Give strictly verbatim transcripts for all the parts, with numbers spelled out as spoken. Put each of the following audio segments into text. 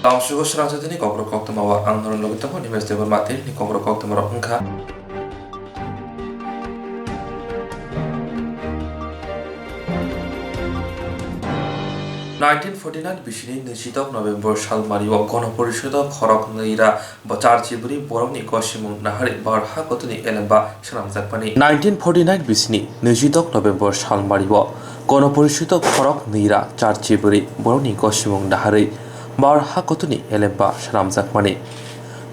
Tamsugo srangsa tini kokrok koktwma o ang norok logi tongo Nimesh Debbarma tini kokrok koktwma rok wngkha. Nineteen forty nine bisini nwichidok November salmari o Gono Porishodo khorok nwi ra bo char chibri borokni gosimung naharwi bar ha kotoni elemba swnamjakmani. Nineteen forty nine bisini nwichidok November salmari o Gono Porishodo khorok nwi ra char chibri borokni gosimung naharwi bar ha kotoni elemba swnamjakmani.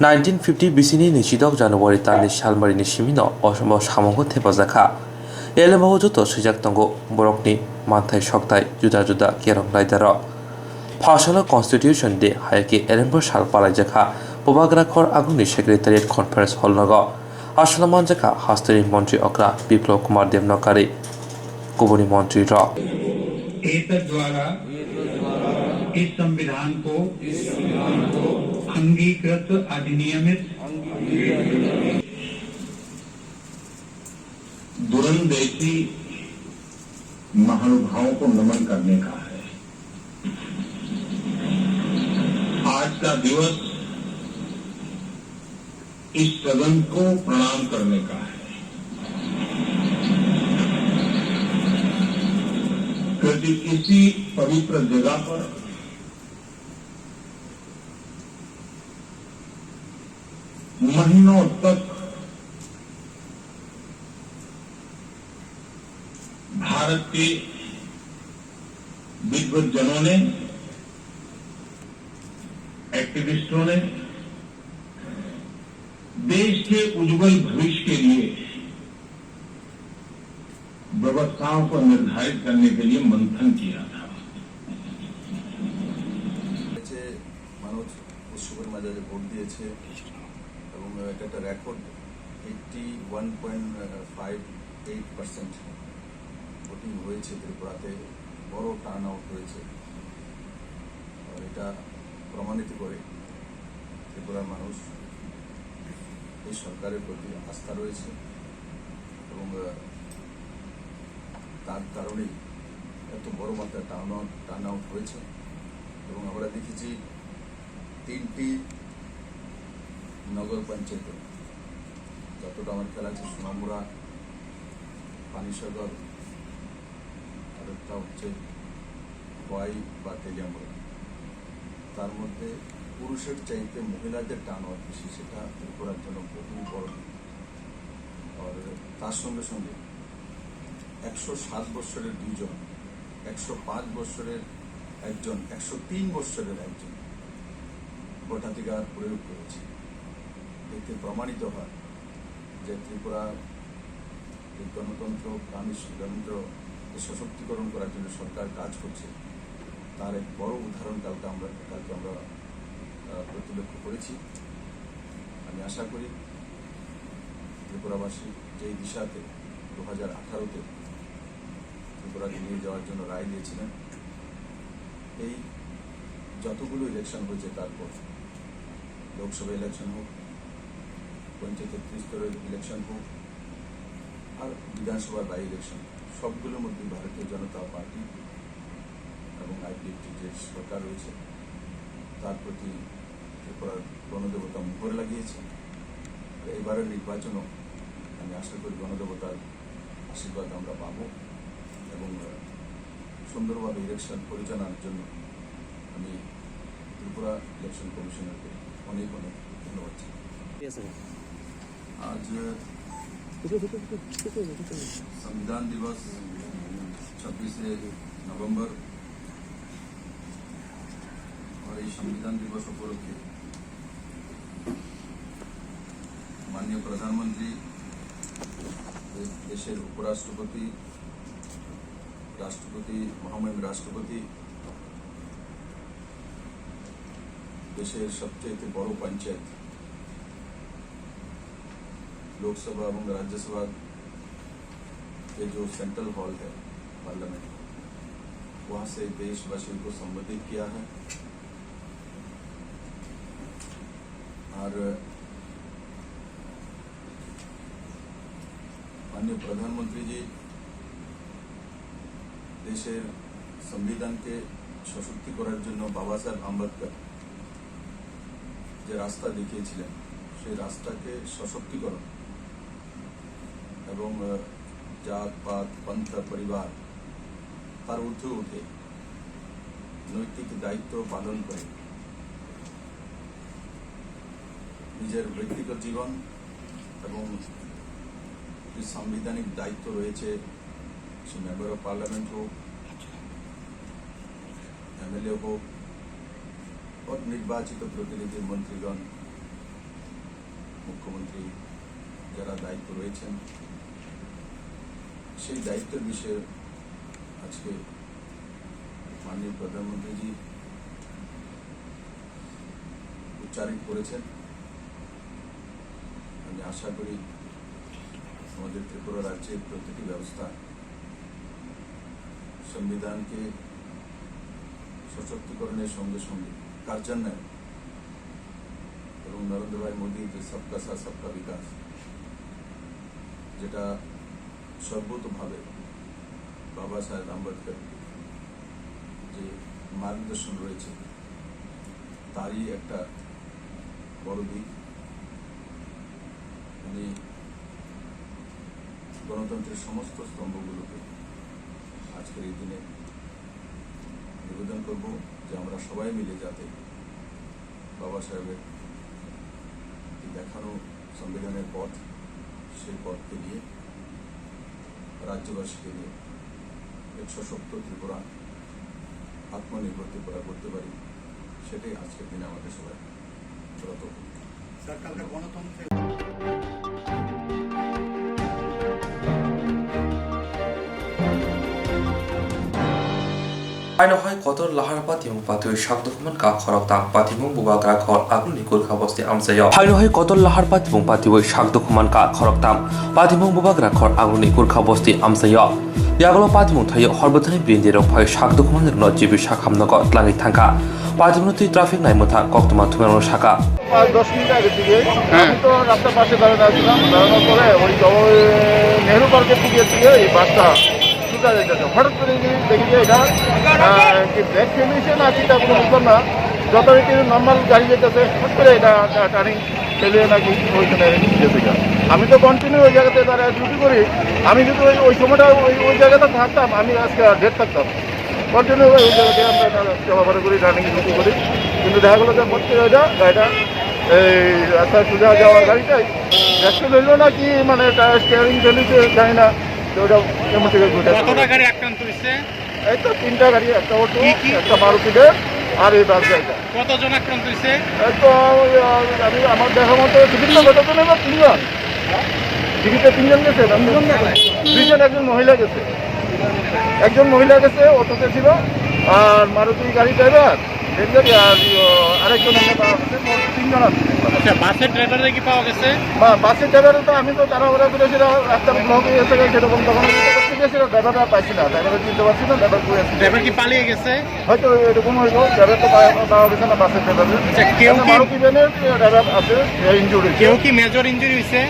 Nineteen fifty bisini nwichidok January talni salmarini simino Osomo samungo thepajakha. Elembao joto swijak tongo borokni manthai sokthai juda juda kerong raidarok. Phasalo Constitution Day hai khe elembo sal palaijakha Bubagra khor agungni Secretariat Conference Hall nogo. Aswlano manjakha hasteni montri okra Biplab Kumar Debbarma kari kubuni montri rok. एतद् द्वारा इस संविधान को अंगीकृत, अधिनियमित दुरंदेशी महानुभावों को नमन करने का है। आज का दिवस इस सदन को प्रणाम करने का है, क्योंकि किसी पवित्र जगह पर महीनों तक भारत के विद्वत जनों ने, एक्टिविस्टों ने देश के उज्जवल भविष्य के लिए व्यवस्थाओं को निर्धारित करने के लिए मंथन किया था। হয়েছে, মানুষ উৎসবের মেজাজে ভোট দিয়েছে এবং এটা একটা record eighty one point five eight percent voting হয়েছে ত্রিপুরাতে, বড় টার্ন আউট হয়েছে। আর এটা প্রমাণিত করে ত্রিপুরার মানুষ এই সরকারের প্রতি আস্থা রয়েছে এবং, আহ, তার কারণেই এত বড় মাত্রায় টার্ন আউট, টার্ন আউট হয়েছে। এবং আমরা দেখেছি তিনটি নগর পঞ্চায়েতে, যতটা আমার খেয়াল আছে, সোনামুড়া, পানিসাগর, আরেকটা হচ্ছে খোয়াই বা তেলিয়ামুড়া। তার মধ্যে পুরুষের চাইতে মহিলাদের টার্ন আউট বেশি, সেটা ত্রিপুরার জন্য বহু বড় দিক। আর তার সঙ্গে সঙ্গে একশো সাত বৎসরের দুইজন, একশো পাঁচ বৎসরের একজন, একশো তিন বৎসরের একজন ভোটাধিকার প্রয়োগ করেছে। এতে প্রমাণিত হয় যে ত্রিপুরা এই গণতন্ত্র, প্রাণী গণতন্ত্র সশক্তিকরণ করার জন্য সরকার কাজ করছে, তার এক বড় উদাহরণ কালকে আমরা, কালকে আমরা, আহ, প্রত্যক্ষ করেছি। আমি আশা করি ত্রিপুরাবাসী যেই দিশাতে দু হাজার আঠারোতে ত্রিপুরাকে নিয়ে যাওয়ার জন্য রায় দিয়েছিলেন, এই যতগুলো ইলেকশন হয়েছে, তারপর লোকসভা ইলেকশন হোক, পঞ্চায়েত ত্রিস্তরের ইলেকশন হোক, আর বিধানসভার বাই ইলেকশন, সবগুলোর মধ্যে ভারতীয় জনতা পার্টি এবং আইপিএফটি যে সরকার রয়েছে, তার প্রতি ত্রিপুরার গণদেবতা মোহর লাগিয়েছে। আর এবারের নির্বাচনও আমি আশা করি গণদেবতার আশীর্বাদ আমরা পাবো এবং, আহ, সুন্দরভাবে ইলেকশন পরিচালনার জন্য আমি ত্রিপুরা ইলেকশন কমিশনারকে অনেক অনেক ধন্যবাদ জানাই। ঠিক আছে। आज संविधान दिवस ছাব্বিশে নভেম্বর, আর এই সংবিধান দিবস উপলক্ষে মাননীয় প্রধানমন্ত্রী, দে-, দেশের উপরাষ্ট্রপতি, রাষ্ট্রপতি, মহামহিম রাষ্ট্রপতি, দেশের সবচেয়ে বড় পঞ্চায়েত, লোকসভা এবং রাজ্যসভা के जो सेंट्रल हॉल है पार्लियामेंट, वहाँ से देशवासियों को संबोधित किया है। और माननीय प्रधानमंत्री जी দেশের সংবিধানকে সশক্তি করার জন্য বাবা সাহেব আম্বেদকর যে রাস্তা দেখিয়েছিলেন, সেই রাস্তাকে সশক্তিকরণ এবং, আহ, জাত, পাত, পন্থা, পরিবার তার ঊর্ধ্বে উঠে নৈতিক দায়িত্ব পালন করে নিজের ব্যক্তিগত জীবন এবং যে সাংবিধানিক দায়িত্ব রয়েছে, সে মেম্বার অফ পার্লামেন্ট হোক, এমএলএ হোক, বা নির্বাচিত প্রতিনিধি, মন্ত্রীগণ, মুখ্যমন্ত্রী, যারা দায়িত্ব রয়েছেন, সেই দায়িত্বের বিষয়ে আজকে মাননীয় প্রধানমন্ত্রীজি উচ্চারিত করেছেন। আমি আশা করি আমাদের ত্রিপুরা রাজ্যের প্রতিটি ব্যবস্থা সংবিধানকে সশক্তিকরণের সঙ্গে সঙ্গে কার্যান্বয়ন এবং নরেন্দ্র ভাই মোদীর যে সবকা সাথ সবকা বিকাশ, যেটা সর্বতোভাবে বাবা সাহেব আম্বেদকর যে মার্গদর্শন রয়েছে, তারই একটা বড় দিক। উনি গণতন্ত্রের সমস্ত স্তম্ভগুলোকে আজকের এই দিনে নিবেদন করব যে আমরা সবাই মিলে যাতে বাবা সাহেবের যে দেখানো সংবিধানের পথ, সেই পথকে নিয়ে রাজ্যবাসীকে নিয়ে এক সশক্ত ত্রিপুরা, আত্মনির্ভর ত্রিপুরা করতে পারি, সেটাই আজকের দিনে আমাদের সবাই ব্রত। স্যার, কালকে গণতন্ত্রের Haino hai kotor lahar patimung patwi sak dukhuman kha khoroktham. Patimung bubagra khor agulni kurkha bosti amchaio. Haino hai kotor lahar patimung patwi sak dukhuman kha khoroktham. Patimung bubagra khor agulni kurkha bosti amchaio. Yagulo patimung thaio horbwthani brindirok phai sak dukhumanirokno jibi sakham nogo tlangwi thangkha. Patimung twi traffic naimwthang koktwma thumarokno sakha. পাঁচ দশ মিনিট আগে থেকে হ্যাঁ। আমি তো রাস্তার পাশে দাঁড়ানো আছিলাম, দাঁড়ানোর পরে ওই জব-, নেহেরু পার্কের দিকে থেকে এই বাসটা সোজা যাইতেছে। হঠাৎ করে যদি দেখি যে এটা, আহ, কি ব্রেক ফেল হয়েছে না কি তা কোনো বুঝলাম না। যথারীতি নর্মাল গাড়ি যেতেছে, হঠাৎ করে এটা, এটা টার্নিং ফেলে নাকি ওইখানে গেছে গা। আমি তো কন্টিনিউ ওই জায়গাতে দাঁড়ায় ডিউটি করি। আমি যদি ওই, ওই সময়টা ওই, ওই জায়গাতে থাকতাম, আমি আজকে ডেড থাকতাম। কন্টিনিউ ওই জায়গাতে আমরা চলাফেরা করি, রানিং ডিউটি করি। কিন্তু দেখা গেলো যে হঠাৎ করে ওইটা গাড়িটা এই রাস্তায় সোজা যাওয়া গাড়িটাই অ্যাক্সিডেন্ট হইলো নাকি মানে এটা স্টিয়ারিং ফেলিছে জানি না, তো ওটা এমন থেকে ঘটে। কতটা গাড়ি আক্রান্ত হয়েছে? এই তো তিনটা গাড়ি, একটা অটো, কি কি? একটা মারুতি ভ্যান আর এই বাস গাড়িটা। কতজন আক্রান্ত হয়েছে? এই তো ওই, আহ, আমি, আমার দেখা মতো টিভিতে কতজন এলো? তিনজন। টিভিতে তিনজন গেছে, তিনজন গেছে। দুইজন, একজন মহিলা গেছে। একজন মহিলা গেছে, অটোতে ছিল, আর মারুতি গাড়ি ড্রাইভার, ভ্যান গাড়ি, আর, আহ, আরেকজন এমনি পাওয়া গেছে, মোট তিনজন আছে। আচ্ছা, বাসের ড্রাইভাররা কি পাওয়া গেছে? বা-, বাসের ড্রাইভার তো আমি তো তাড়াহুড়া করেছিল, রাস্তার ব্লক হয়ে গেছে, সেরকম তখন আমি তো করতে গেছিলাম, ড্রাইভারটা পাইছি না, ড্রাইভার চিনতে পারছি না, ড্রাইভার কই আছে। ড্রাইভার কি পালিয়ে গেছে? হয়তো এরকম হইলো, ড্রাইভার তো পাওয়া, পাওয়া গেছে না, বাসের ড্রাইভার। আচ্ছা, কেউ আচ্ছা, কি মারুতি ভ্যানের ড্রাইভার আছে, ইনজুর্ড হয়েছে। কেউ কি মেজর ইনজুরি হয়েছে?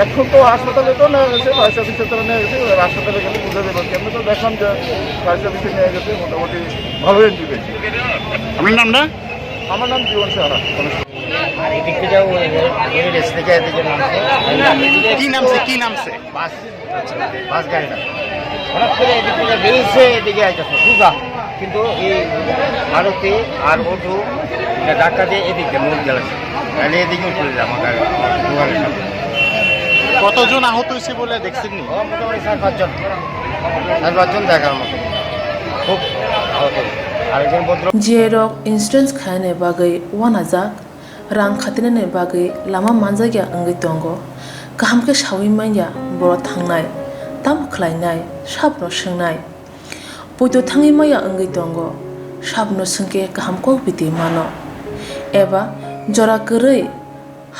এখন তো হাসপাতালে তো নেওয়া গেছে, ফায়ার সার্ভিসের তো নেওয়া গেছে, এবার হাসপাতালে গেলে বুঝা যাবে। আমরা তো দেখলাম যে ফায়ার সার্ভিসে নিয়ে গেছে, মোটামুটি ভালোই ইনজুরি হয়েছে। আপনার নামটা? আমার নাম জীবন সাহা। আর এদিক থেকে ওই, ওই, ওই রেস থেকে এদিকে নামছে। কি নামছে? কি নামছে? বাস, বাস গাড়িটা হঠাৎ করে এদিক থেকে বেরিয়েছে, এদিকে আইতেছে সোজা, কিন্তু এই মারুতি আর অটো এটা ধাক্কা দিয়ে এদিক দিয়ে মোড় গেল, তাহলে এদিকে উঠে আমার গাড়ি, আমার দোকানের সামনে। কতজন আহত হয়েছে বলে দেখছেন নি? ও, মোটামুটি চার পাঁচজন, চার পাঁচজন দেখার মতো, খুব আহত। আরেকজন ভদ্র Jerok insurance khainani bagwi uanajak, rang khatinani bagwi lama manjakya wngwi tongo. Kaham khe saui manya borok thangnai, tamo khlainai, sabono swngnai. Poito thangwi manya wngwi tongo, sabono swngkhe kaham kok biti mano. Eba jora kwrwi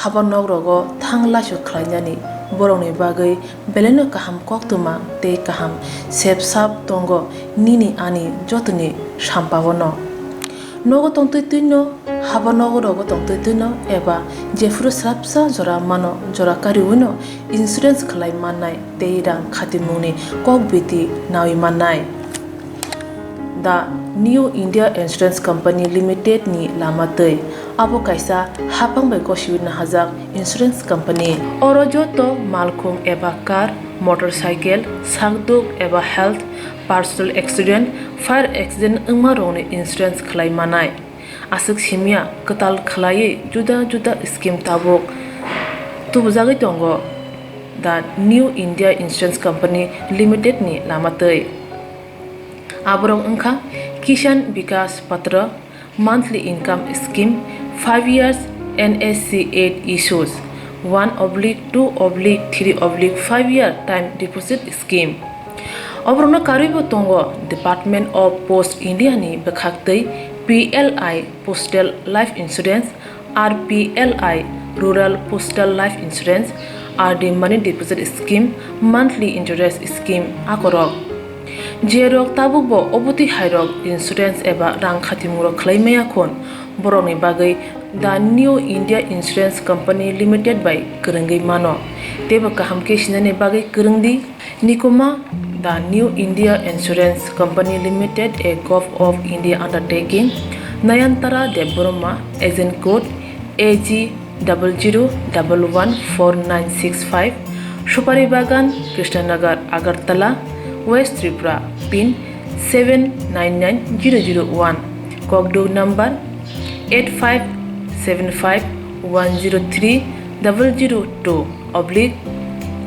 haba nok rogo thang laisu khlainani borokni bagwi belaino kaham koktwma tei kaham sep sap tongo nini ani jotoni sampao no. Nogo tongtwi twino, haba nogo rogo tongtwi twino eba jephuru srapsa jora mano jora kariwino insurance khlai mannai tei rang khatimungni kok biti naui mannai. The New India Insurance Company Limited ni lama twi. Abo kaisa haphang bai gosiwi nahajak insurance company. Oro joto malkhung eba car, motorcycle, sakduk eba health, personal accident, fire accident wngma rokni insurance khlai manai. Aswk simya kwtal khlaiwi juda juda scheme tabuk tubujagwi tongo the New India Insurance Company Limited ni lama twi. Aborok wngkha Kisan Vikas Patra, monthly income scheme, five years N S C eight issues, one oblique two oblique three oblique five year time deposit scheme. Oborokno karwibo tongo Department of Post India ni bwkhaktwi P L I Postal Life Insurance, R P L I Rural Postal Life Insurance, R D Money Deposit Scheme, Monthly Interest Scheme akorok. Jerok tabukbo obotwi hairok insurance eba rang khatimungrok khlai maya khun, borokni bagwi The New India Insurance Company Limited bai kwrwngwi mano, teibo kaham khe sinani bagwi kwrwng di. Nikuma, The New India Insurance Company Limited, a Govt of India undertaking, Nayantara Debbarma, agent code A G double zero double one four nine six five, Supari Bagan, Krishnanagar, Agartala, West Tripura, pin seven nine nine zero zero one, Kokduk number eight five seven five one zero three double zero two oblique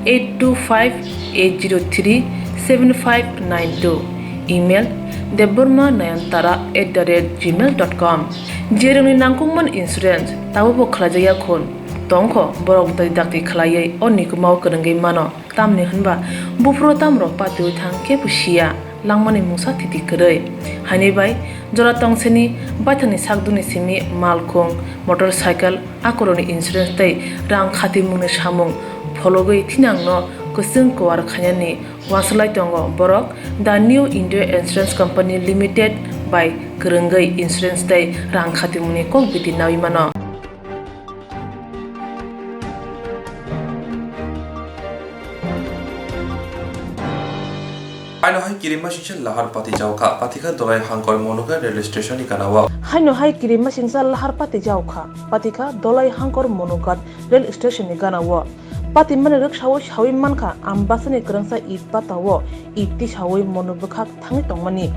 eight two five eight zero three seven five nine two, email debbarma nayantara at the rate gmail dot com. Jerokni nangkukmani insurance tabukbo khlaijakya khun tongkho, borok dakti dakti khlaiwi o nikumao kwrwngwi mano. Tamni hwnba buphuru tamrok patiwi thang kebo siya, langmani mungsa thiti kwrwi. Haini bai jora tongseni baithangni sakdukni simi malkhung, motorcycle, akorokni insurance tei rang khatimungni samung phologwi thinangno kwchwng kuar khainani uansuk lai tongo borok The New India Insurance Company Limited bai kwrwngwi insurance tei rang khatimungni kok biti naui mano. Haino hai kirima singsa lahar pati jaokha, patikha Dolai Hangkor Monoghat rail station ni gana o. Haino hai kirima singsa lahar pati jaokha, patikha Dolai Hangkor Monoghat rail station ni gana o. Pati mani rwksaui saui mankha, Ambasani kwrwngsa it pata o it tisaui mono bwkhak thangwi tongmani.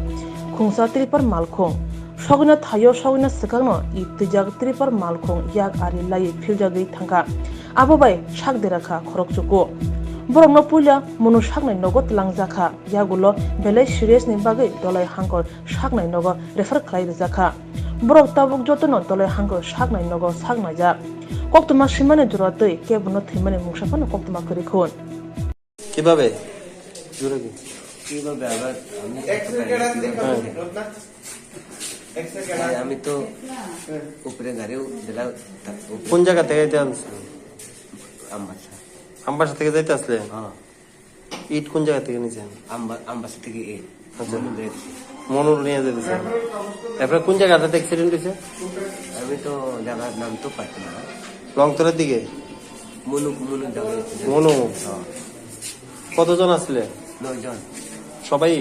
Khungsa tripar malkhung. Sogwino thaio sogwino swkangno it twijak tripar malkhung yak ari laiwi philjagwi thangkha. Abo bai sak dera kha khorokchuku. Borokno puila munu saknai nogo twlangjakha, yagulo belai serious ni bagwi Dolai Hangkor saknai nogo refer khlai rwjakha. Borok tabuk jotono Dolai Hangkor saknai nogo saknaijak. Koktwma swimani jora twi kebono thwimani mungsa phano koktwma kwrwi khun. কিভাবে? জোরে কি? কিভাবে আবার আমি হ্যাঁ। আরে, আমি তো উপরে গাড়িও দিলাম, তা-, উপরে কোন জায়গা থেকে এটা আনছো? আমবাসা। আমবাসা থেকে যাইতে আসলে? হ্যাঁ। ইট কোন জায়গা থেকে নিছেন? আম্বা-, আমবাসা থেকে ইট। আচ্ছা। মনু দিয়ে দিছি। মনু নিয়ে যেতেছে। এরপরে কোন জায়গাটাতে অ্যাক্সিডেন্ট হয়েছে? আমি তো জায়গার নাম তো পাচ্ছি না। লংতরার দিকে? মনু, মনু জায়গা হচ্ছে। মনু? হ্যাঁ। কতজন আসলে? নয়জন। সবাই?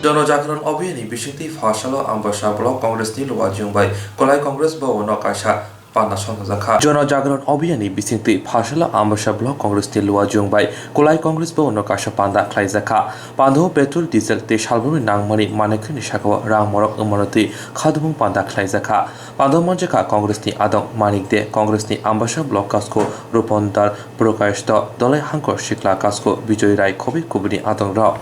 Jono Jagran Abhiyan ni bisingtwi Pharsalo Ambasa Block Congress ni Luajwng bai Kolai Congress Bhavan no kaisa panda songjajakha. Jono Jagran Abhiyan ni bisingtwi Pharsalo Ambasa Block Congress ni Luajwng bai Kolai Congress Bhavan no kaisa panda khlaijakha. Panda o petrol, diesel tei salbrumni nangmani manikhwini sakao rang morok wngmano twi khadumung panda khlaijakha. Panda o manjakha Congress ni adong Manik De, Congress ni Ambasa Block Kasko Rupon Dar, Prakash Do, Dolai Hangkor Sikla Kasko Bijoy Rai, khobwi kubuni adong rok.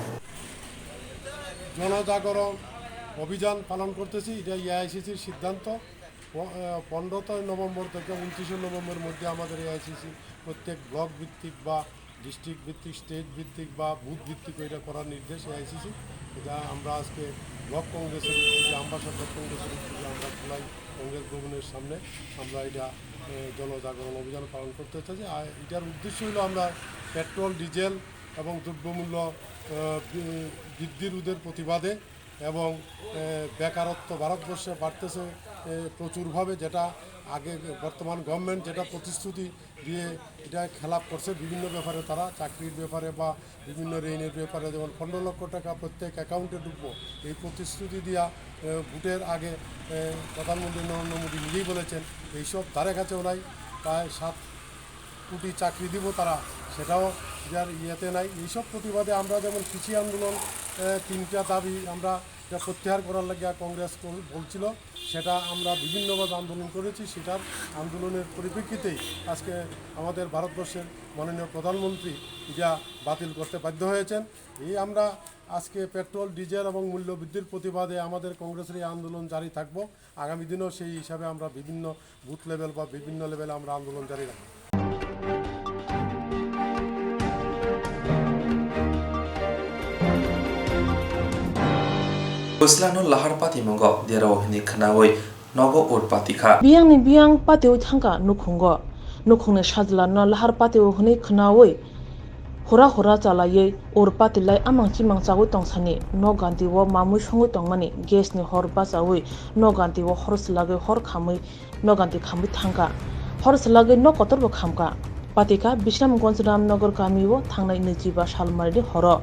জনজাগরণ অভিযান পালন করতেছি, এটা এআইসিসির সিদ্ধান্ত। প-, আহ, পনেরোই নভেম্বর থেকে ঊনত্রিশে নভেম্বর মধ্যে আমাদের এআইসিসি প্রত্যেক ব্লক ভিত্তিক বা ডিস্ট্রিক্ট ভিত্তিক, স্টেট ভিত্তিক বা বুথ ভিত্তিক এটা করার নির্দেশ এআইসিসি। এটা আমরা আজকে ব্লক কংগ্রেসের উদ্যোগে, আমবাসা ব্লক কংগ্রেসের উদ্যোগে আমরা খোলাই কংগ্রেস ভবনের সামনে আমরা এটা, এ, জনজাগরণ অভিযান পালন করতে চাই। আর এটার উদ্দেশ্য হলো আমরা পেট্রোল, ডিজেল এবং দ্রব্যমূল্য, এ, বি-, বৃদ্ধি রোধের প্রতিবাদে এবং, এ, বেকারত্ব ভারতবর্ষে বাড়তেছে, এ, প্রচুরভাবে, যেটা আগে বর্তমান গভর্নমেন্ট যেটা প্রতিশ্রুতি দিয়ে এটা খেলাপ করছে বিভিন্ন ব্যাপারে, তারা চাকরির ব্যাপারে বা বিভিন্ন ঋণের ব্যাপারে, যেমন পনেরো লক্ষ টাকা প্রত্যেক অ্যাকাউন্টে ঢুকবো, এই প্রতিশ্রুতি দিয়া, এ, ভোটের আগে, এ, প্রধানমন্ত্রী নরেন্দ্র মোদী নিজেই বলেছেন এইসব ধারে কাছেও নাই। প্রায় সাত কোটি চাকরি দিব তারা, সেটাও যার ইয়েতে নাই। এইসব প্রতিবাদে আমরা যেমন কৃষি আন্দোলন, এ, তিনটা দাবি আমরা এটা প্রত্যাহার করার লাগিয়া কংগ্রেস বল-, বলছিল, সেটা আমরা বিভিন্নভাবে আন্দোলন করেছি। সেটার আন্দোলনের পরিপ্রেক্ষিতেই আজকে আমাদের ভারতবর্ষের মাননীয় প্রধানমন্ত্রী এটা বাতিল করতে বাধ্য হয়েছেন। এই আমরা আজকে পেট্রোল, ডিজেল এবং মূল্য বৃদ্ধির প্রতিবাদে আমাদের কংগ্রেসের এই আন্দোলন জারি থাকবো। আগামী দিনেও সেই হিসাবে আমরা বিভিন্ন বুথ লেভেল বা বিভিন্ন লেভেলে আমরা আন্দোলন জারি রাখবো। Bwslano lahar patimungo derao hwnwi khwnaui nogo ur pati kha. Biyangni biyang patiui thangkha nukhungo. Nukhungni sajlano lahar patiui hwnwi khwnaui hura hura chalaiwi ur patilai amang chimang chaui tongsani. Nok ganti o mamui songwi tongmani gas ni hor bachaui nok ganti o hor swlagwi hor khamwi nok ganti khamwi thangkha. Hor swlagwi nok kotorbo khamkha. Patikha Bishramganj Ramnagar kamio thangnai nwichiba salmarini horo.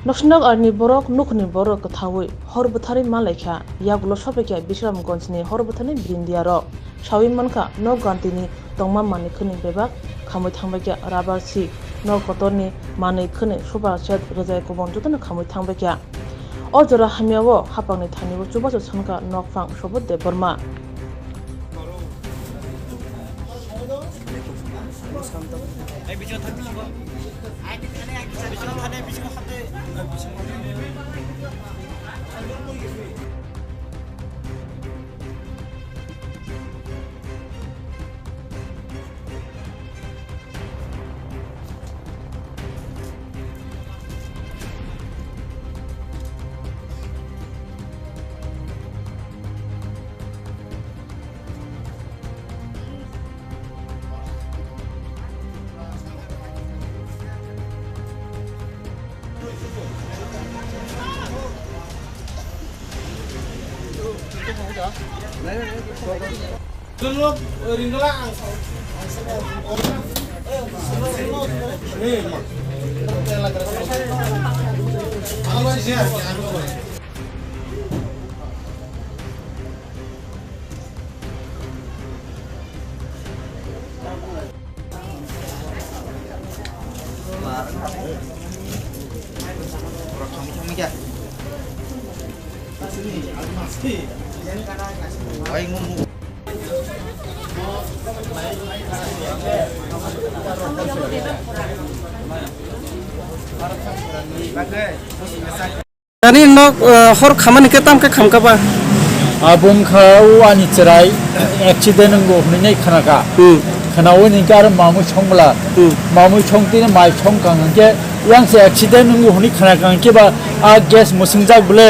Noksnok arni borok nukhni borok kwthaui hor bwtharwi manlaikha. Yagulo sopaikha Bishramganjni hor bwtharni birindiarok. Saui mankha nok gantini tongma manwi khwnwi bebak khamwi thangbaikha rubber sheet, nok kotorni manwi khwnwi sofa set rwjai kubun jotono khamwi thangbaikha. O jora hamya o hapangni thani o chubachu sanka nokphang Sobot Debbarma. Nini nok, eh, hor khamani khe tam khe khamkha ba? Abo wngkha o ani chwrai accident wngo hwnwi nai khna kha. Hmm. Khnaui ni khe aro mamui songmla. Hmm. Mamui song tini mai song kang hwnkhe yang se accident wngo hwnwi khna kha hwnkhe ba a gas mwswngjak bwle.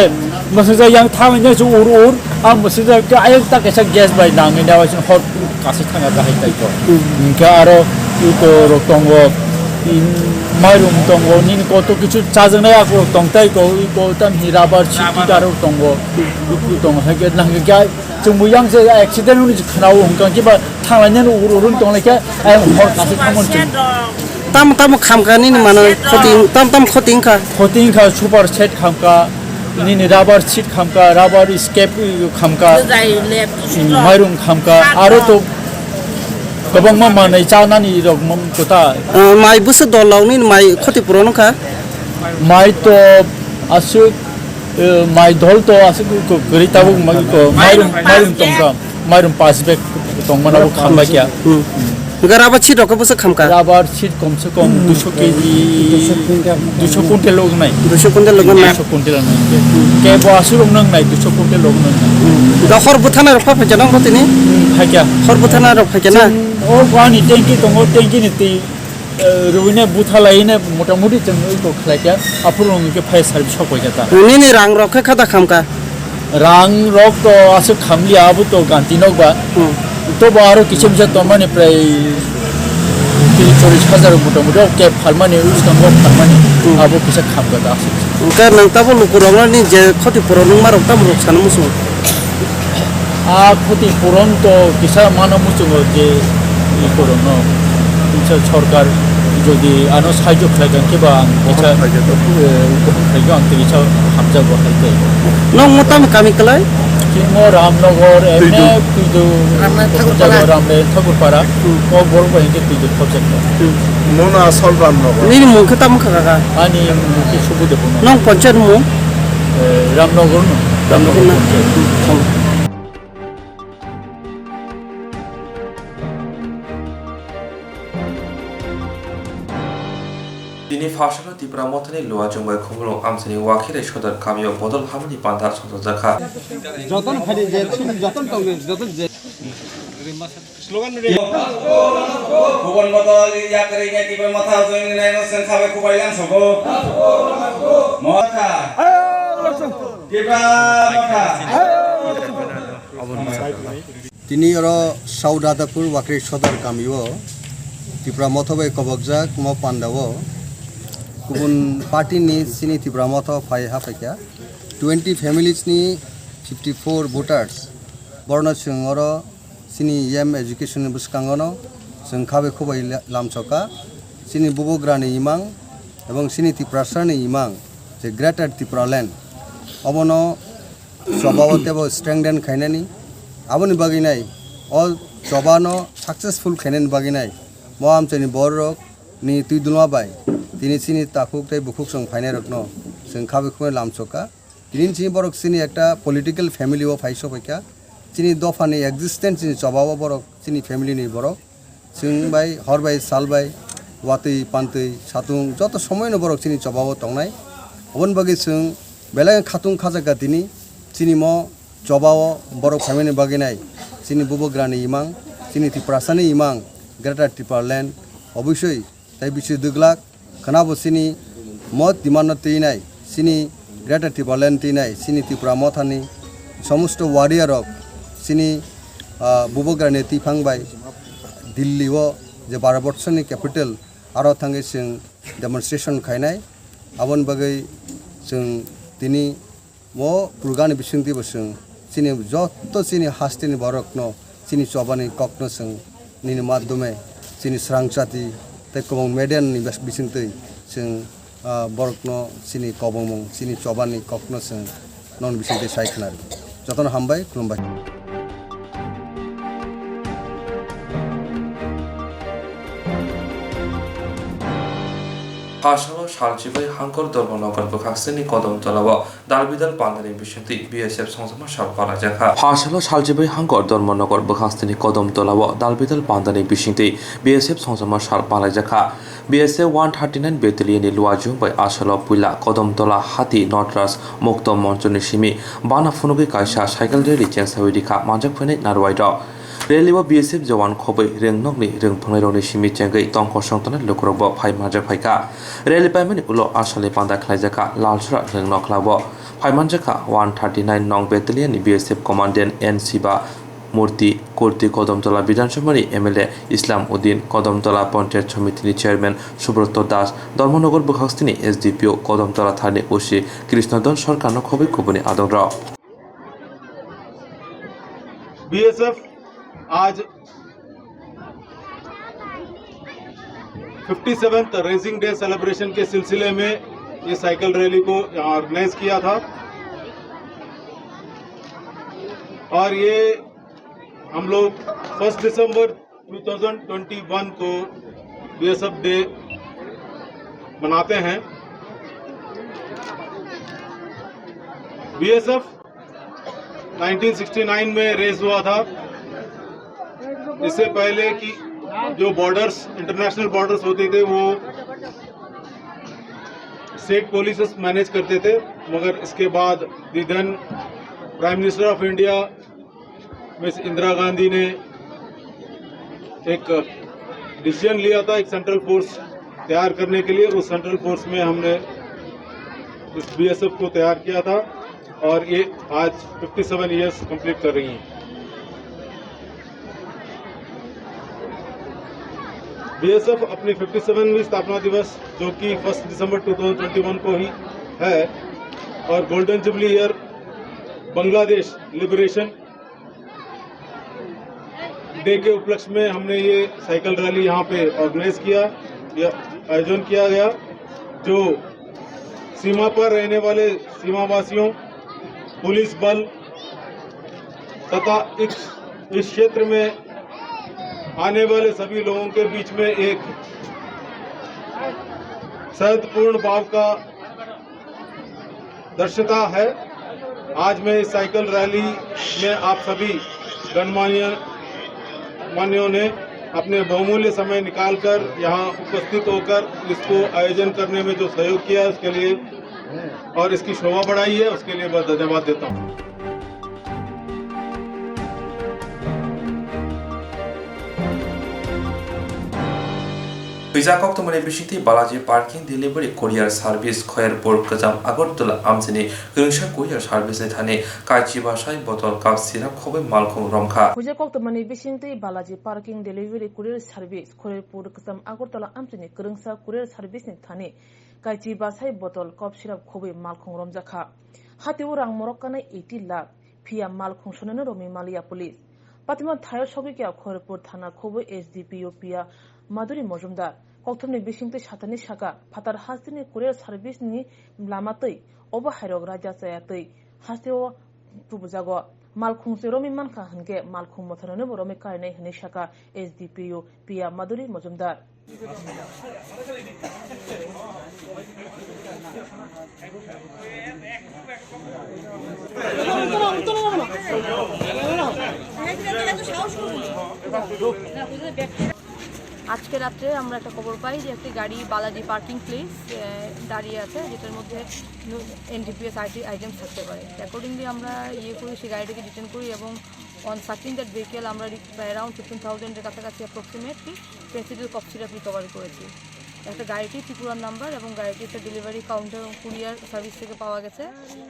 Mwswngjak yang thang hwnkhe se ur ur a mwswngjak khe ayang ta kaisa gas bai nangwi nai hor kasik thanga kahai tai ko. Hmm. Hwnkhe aro iko rok tongo. Mairum tongo, nini koto kichu chajaknai akorok tong tai ko, ui ko tam hi rubber sheet rubber. Twi darok tongo, ui tongo, hai khe nang khe chwngbo yang se accident hwnwi se khwnao hwnkha khe ba thanglainani ur ur wng tong lai khe ayang hor kasi thangmani chwng. Tamo tamo khamkha nini mano khoti, tam tam khoti wngkha. Khoti wngkha super set khamkha. Nini rubber sheet khamkha, rubber scrap khamkha, mairum khamkha, aro to kwbangma manwi chanani rok kwtal. Ah, mai bwswk dol rok nini mai khoti puron wngkha? Mai to aswk, eh, mai dol to aswk kwrwi tabuk mai ko mairum, mairum tongkha, mairum pass bag tongmani bo khambai kha. Hmm. Hwnkhe rubber sheet rok khe bwswk khamkha? Rubber sheet komse kom duiso kg, duiso quintal lognai. Duiso quintal lognai. Duiso quintal lognai. Kebo aswk rok nwngnai, duiso quintal lognai. Da hor bwthanai rok pha phaikha nang tini? Hmm, phaikha. Hor bwthanai rok phaikha na? O ani tanki tongo, tanki ni twi, eh, rwina bwtha laina motamoti chwng iko khlaikha. Aphuru rok hwnkhe phai service sok paikha ta. Nini rang rok khe khata khamkha? Rang rok to aswk khamliya, abo to ganti nok ba. Hmm. Tobo aro kisa misa tongmani prai tris chollish hajar motamoti o khe phalmani, ui skango phalmani, hmm, abo kisa khamkha da aswk. Hwnkhe nwng tabuk lukurokno nini je khoti puron wngmarok tamo rwk sana muchungo? A khoti puron to kisa mano muchungo je i puron no. Kisa sorkar jodi ano sahajyo khlai kha khe ba ang kisa, bohong khlai kha to. Eh, bohong khlai kha ang kisa hamjago hai khe. Nwng mo tamo kami kwlai? Chwng o Ramnagar, Tuidu. M A Tuidu, Ramnagar Thakurpara. Jaga Ramnagar Thakurpara. Hmm. O borok bai hwnkhe Tuidu khobjakha. Hmm. Mono asol Ramnagar. Nini mung khe tamo kha kaka? Ani mung khe Subudebona. Nwng ponchayat mung? Eh, Ramnagar no. Ramnagar na? Ponchayat. Hmm. Tini Phaisalo Tipra Mothani Luajwng bai Khumulwng amchaini Wakhirai Sodor kamio bodol hamani panta songchajakha. Jotono phaidi je, chini jotono tongdi, jotono je. Kubun bodol yakarwi nai Tipra Motha join nai no sengkha bai kubai lang sogo. Motha. Tipra Motha. Tini oro South Radhapur Wakhirai Sodor kamio Tipra Motha bai kobokjak mo pandao kubun party ni chini Tipra Motha phai haphaikha. Twenty families ni fifty four voters. Borno chwng oro chini yam education ni bwskango no chwng khabai khubai la-, lamsoka. Chini bubagrani imang ebong chini Tiprasani imang je Greater Tipraland obono choba o teibo strengthen khainani, aboni bagwi nai o choba no successful khainani bagwi nai mo amchaini borok ni twi dulma bai tini chini takhuk tei bukhuk chwng phainai rokno chwng khabai khubai lamsoka. Tini chini borok chini ekta political family o phai sopaikha. Chini dopha ni existence chini choba o borok chini family ni borok. Chwng bai, hor bai, sal bai, watwi, pantwi, satung, joto somoino borok chini choba o tongnai. Oboni bagwi chwng belai khatung khajakha tini, chini mo choba o borok phaimani bagwi nai. Chini bubagrani imang, chini Tiprasani imang, Greater Tipraland, obosoi, tei bisi dui glak, khwnabo chini mo demand no twi nai, chini Greater Tipraland twi nai, chini Tipra Mothani somosto warrior rok, chini, ah, bubagrani twiphang bai Delhi o je Bharat Borshoni capital, aro thangwi chwng demonstration khainai. Aboni bagwi chwng tini mo program ni bisingtwi bo chwng chini joto chini hasteni borokno chini chobani kokno chwng nini madhyome chini srangchati tei kwbang media ni bes-, bisingtwi chwng, ah, borokno chini kobongmung chini chobani kokno chwng nokni bisingtwi sai khna rw. Jotono hambai, khulumbai. Phasalo salchibai Hangkor Dharmanagar bwkhaksini Kodom Tolao dalbidal pandani bisingtwi B S F songjakma sal palaijakha. Phasalo salchibai Hangkor Dharmanagar bwkhaksini Kodom Tolao dalbidal pandani bisingtwi B S F songjakma sal palaijakha. B S F one thirty nine Battalion ni Luajwng bai asalo puila Kodom Tola hati Notraj Mukto Monchoni simi bana phunugwi kaisa cycle rally chengsawi rikha manjak phainai narwai rok. Rally o B S F jawan khobwi rwngnokni rwngphwngnairokni simi chengwi tongkosong tongnai lukurokbo phai manjak phaikha. Rally paimani ulo asalni panda khlaijakha Lalsora rwngnokhlao. Phai manjakha one thirty nine nong Battalion ni B S F Commandant N Siva Murti, Kurti Kodom Tola Bidhan Sabhani M L A Islam Uddin, Kodom Tola Panchayat Samitini Chairman Subroto Das, Dharmanagar bwkhaksini S D P O, Kodom Tola thani O C Krishna Don Sarkarno khobwi kubuni adongrok. B S F आज fifty seventh raising day celebration के सिलसिले में ये cycle rally को यहाँ ऑर्गेनाइज किया था और ये हम लोग first December two thousand twenty one को बीएसएफ डे मनाते हैं। बीएसएफ नाइनटीन सिक्सटी नाइन में रेज हुआ था। इससे पहले कि जो बॉर्डर्स, इंटरनेशनल बॉर्डर्स होते थे, वो स्टेट पुलिस मैनेज करते थे, मगर इसके बाद the then prime minister of India miss Indira Gandhi ने एक डिसीजन लिया था एक सेंट्रल फोर्स तैयार करने के लिए। उस सेंट्रल फोर्स में हमने इस बीएसएफ को तैयार किया था और ये आज फिफ्टी सेवन ईयर्स कंप्लीट कर रही हैं। बीएसएफ अपनी फिफ्टी सेवनवीं स्थापना दिवस, जो कि first December two thousand twenty one को ही है और golden jubilee year Bangladesh liberation day के उपलक्ष्य में हमने ये साइकिल रैली यहाँ पे ऑर्गेनाइज किया, या आयोजन किया गया, जो सीमा पर रहने वाले सीमावासियों, पुलिस बल तथा इस, इस क्षेत्र में आने वाले सभी लोगों के बीच में एक सौहार्दपूर्ण भाव का दर्शता है। आज मैं इस साइकिल रैली में आप सभी गणमान्य मान्यों ने अपने बहुमूल्य समय निकालकर यहाँ उपस्थित होकर इसको आयोजन करने में जो सहयोग किया है उसके लिए और इसकी शोभा बढ़ाई है, उसके लिए बहुत धन्यवाद देता हूँ। Puisa koktwmani bisingtwi Balaji Parking Delivery Courier Service Khairpur Kwcham Agartala amchini kwrwngsa courier service ni thani kaichi bwsai botol cup syrup khobwi malkhung romkha. Puisa koktwmani bisingtwi Balaji Parking Delivery Courier Service Khairpur Kwcham Agartala amchini kwrwngsa courier service ni thani kaichi bwsai botol cup syrup khobwi malkhung romjakha. Hatio rang morok kanai eighty lakh, phiya malkhung sonano romwi maliya police. Patima thaio sogwi kha Khairpur thana khobwi S D P O P A Madhuri Mojumdar. Kokthumni bisingtwi sathani saka phatar hasteni courier service ni lama twi obo hairok raida chaya twi hasteo tubujago. Malkhung se romwi mankha hwnkhe malkhung mothanano bo romwi karinai hwnwi saka S D P O P A Madhuri Mojumdar. আজকে রাত্রে আমরা একটা খবর পাই যে একটি গাড়ি Balaji parking place দাঁড়িয়ে আছে, যেটার মধ্যে এনডিপিএস আইটেমস থাকতে পারে। অ্যাকর্ডিংলি আমরা ইয়ে করি, সেই গাড়িটাকে ডিটেন করি এবং অন সার্চিং দ্যাট ভেহিকেল আমরা অ্যারাউন্ড ফিফটিন থাউজেন্ডের কাছাকাছি approximately Phensedyl cough syrup recovery করেছি। একটা গাড়িটি ত্রিপুরার নাম্বার এবং গাড়িটি একটা ডেলিভারি কাউন্টার কুরিয়ার সার্ভিস থেকে পাওয়া গেছে।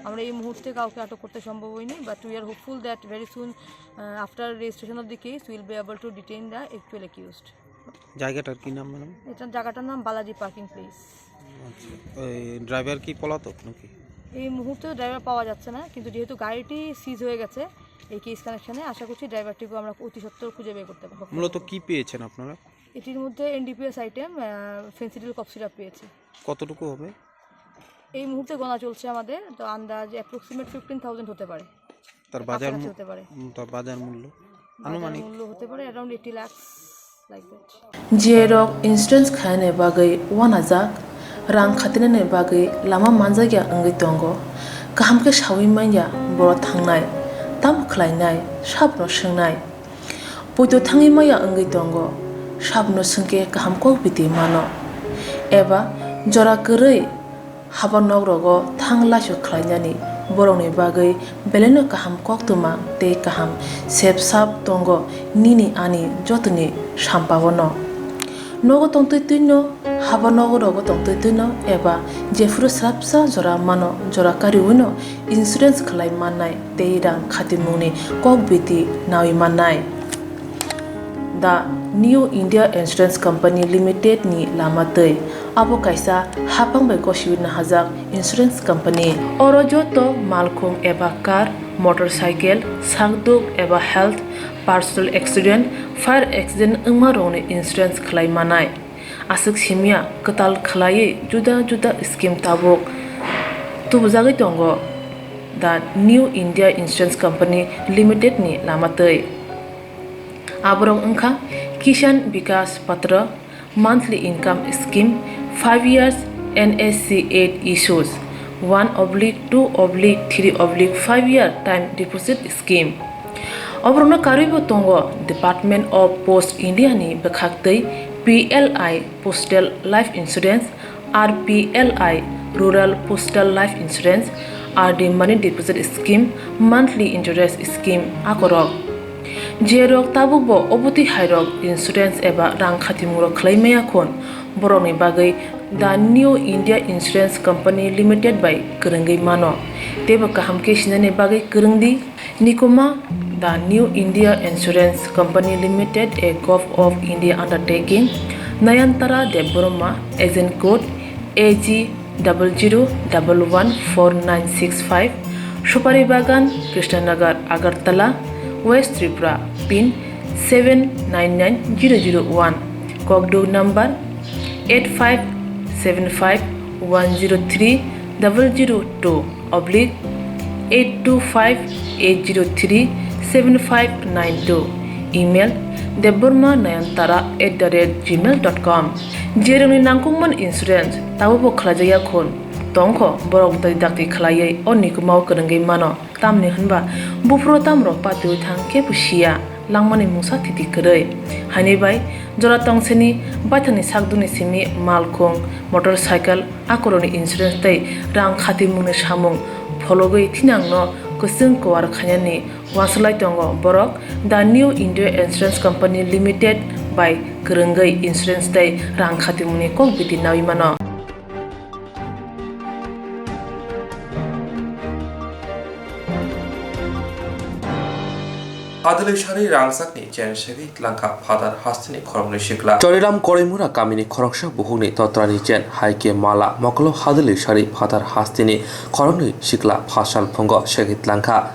আমরা এই মুহূর্তে কাউকে আটক করতে সম্ভব হয়নি, but we are hopeful that very soon, uh, after registration of the case, we will be able to detain the actual accused. জায়গাটার কি নাম, ম্যাডাম? এটা জায়গাটার নাম বালাজি পার্কিং প্লেস। আচ্ছা, ওই ড্রাইভার কি পলাতক নাকি? এই মুহূর্তে ড্রাইভার পাওয়া যাচ্ছে না, কিন্তু যেহেতু গাড়িটি সিজ হয়ে গেছে এই কেস কানেকশনে, আশা করছি ড্রাইভারটিকেও আমরা অতি সত্বর খুঁজে বের করতে পারবো। মূলত কি পেয়েছেন আপনারা? এটির মধ্যে এনডিপিএস আইটেম, আহ, ফেন্সিডিল কফ সিরাপ পেয়েছি। কতটুকু হবে? এই মুহূর্তে গোনা চলছে আমাদের, তো আন্দাজ অ্যাপ্রক্সিমেট ফিফটিন থাউজেন্ড হতে পারে। তার বাজার কাছাকাছি মূ-, হতে পারে। উম, তার বাজার মূল্য বাজার আনুমানিক? মূল্য হতে পারে অ্যারাউন্ড এইটি lakhs, like that. Jerok insurance khainani bagwi uanajak, rang khatinani bagwi lama manjakya wngwi tongo. Kaham khe saui manya boro thangnai, tamo khlainai, sabono swngnai. Poito thangwi maya wngwi tongo, sabono swngkhe kaham kok biti mano. Eba jora kwrwi haba nok rogo thang laisu khlainani borokni bagwi belaino kaham koktwma tei kaham sep sap tongo nini ani jotoni sampao no. Nogo tongtwi twino, haba nogo rogo tongtwi twino eba jephuru swrapsa jora mano jora kariwino insurance khlai mannai tei rang khatimungni kok biti nawi mannai. The New India Insurance Company Limited ni lama twi. Abo kaisa hapang bai gosiwi nahajak insurance company. Oro joto malkhung eba car, motorcycle, sakduk eba health, personal accident, fire accident wngma rokni insurance khlai manai. Aswk simya kwtal khlaiwi juda juda scheme tabuk tubujagwi tongo The New India Insurance Company Limited ni lama twi. Aborok wngkha Kisan Vikas Patra, monthly income scheme, five years N S C eight issues, one oblique two oblique three oblique five year time deposit scheme. Oborokno karwibo tongo Department of Post India ni bwkhaktwi P L I Postal Life Insurance, R P L I Rural Postal Life Insurance, R D Money Deposit Scheme, Monthly Interest Scheme akorok. Jerok tabukbo obotwi hairok insurance eba rang khatimungro khlai maya khun, borokni bagwi The New India Insurance Company Limited bai kwrwngwi mano. Teibo kaham khe sinani bagwi kwrwngdi. Nikuma, The New India Insurance Company Limited, a Govt of India undertaking, Nayantara Debbarma, Agent Code, A G double zero double one four nine six five, Supari Bagan, Krishnanagar, Agartala, West Tripura, pin seven nine nine zero zero one, Kokduk number eight five seven five one zero three double zero two oblique eight two five eight zero three seven five nine two, email debbarma nayantara at the rate gmail dot com. Jerwngni nangkukmani insurance tabukbo khlaijakya khun tongkho, borok dakti dakti khlaiwi o nikumao kwrwngwi mano. Tamni hwnba buphuru tamrok patiwi thang kebo siya, langmani mungsa thiti kwrwi. Haini bai jora tongsini baithangni sakduni simi malkhung, motorcycle, akorokni insurance tei rang khatimungni samung phologwi thinangno kwchwng kuar khainani uansuk lai tongo borok The New India Insurance Company Limited bai kwrwngwi insurance tei rang khatimungni kok biti naui mano. Hadwlwi sari rangchakni chen segwi tlangkha Phatar hasteni khoroknwi sikla. Choriram Koraimura kamini khoroksa buhukni totrani chen hai khe mala mokolo hadwlwi sari Phatar hasteni khoroknwi sikla phasal phungo segwi tlangkha.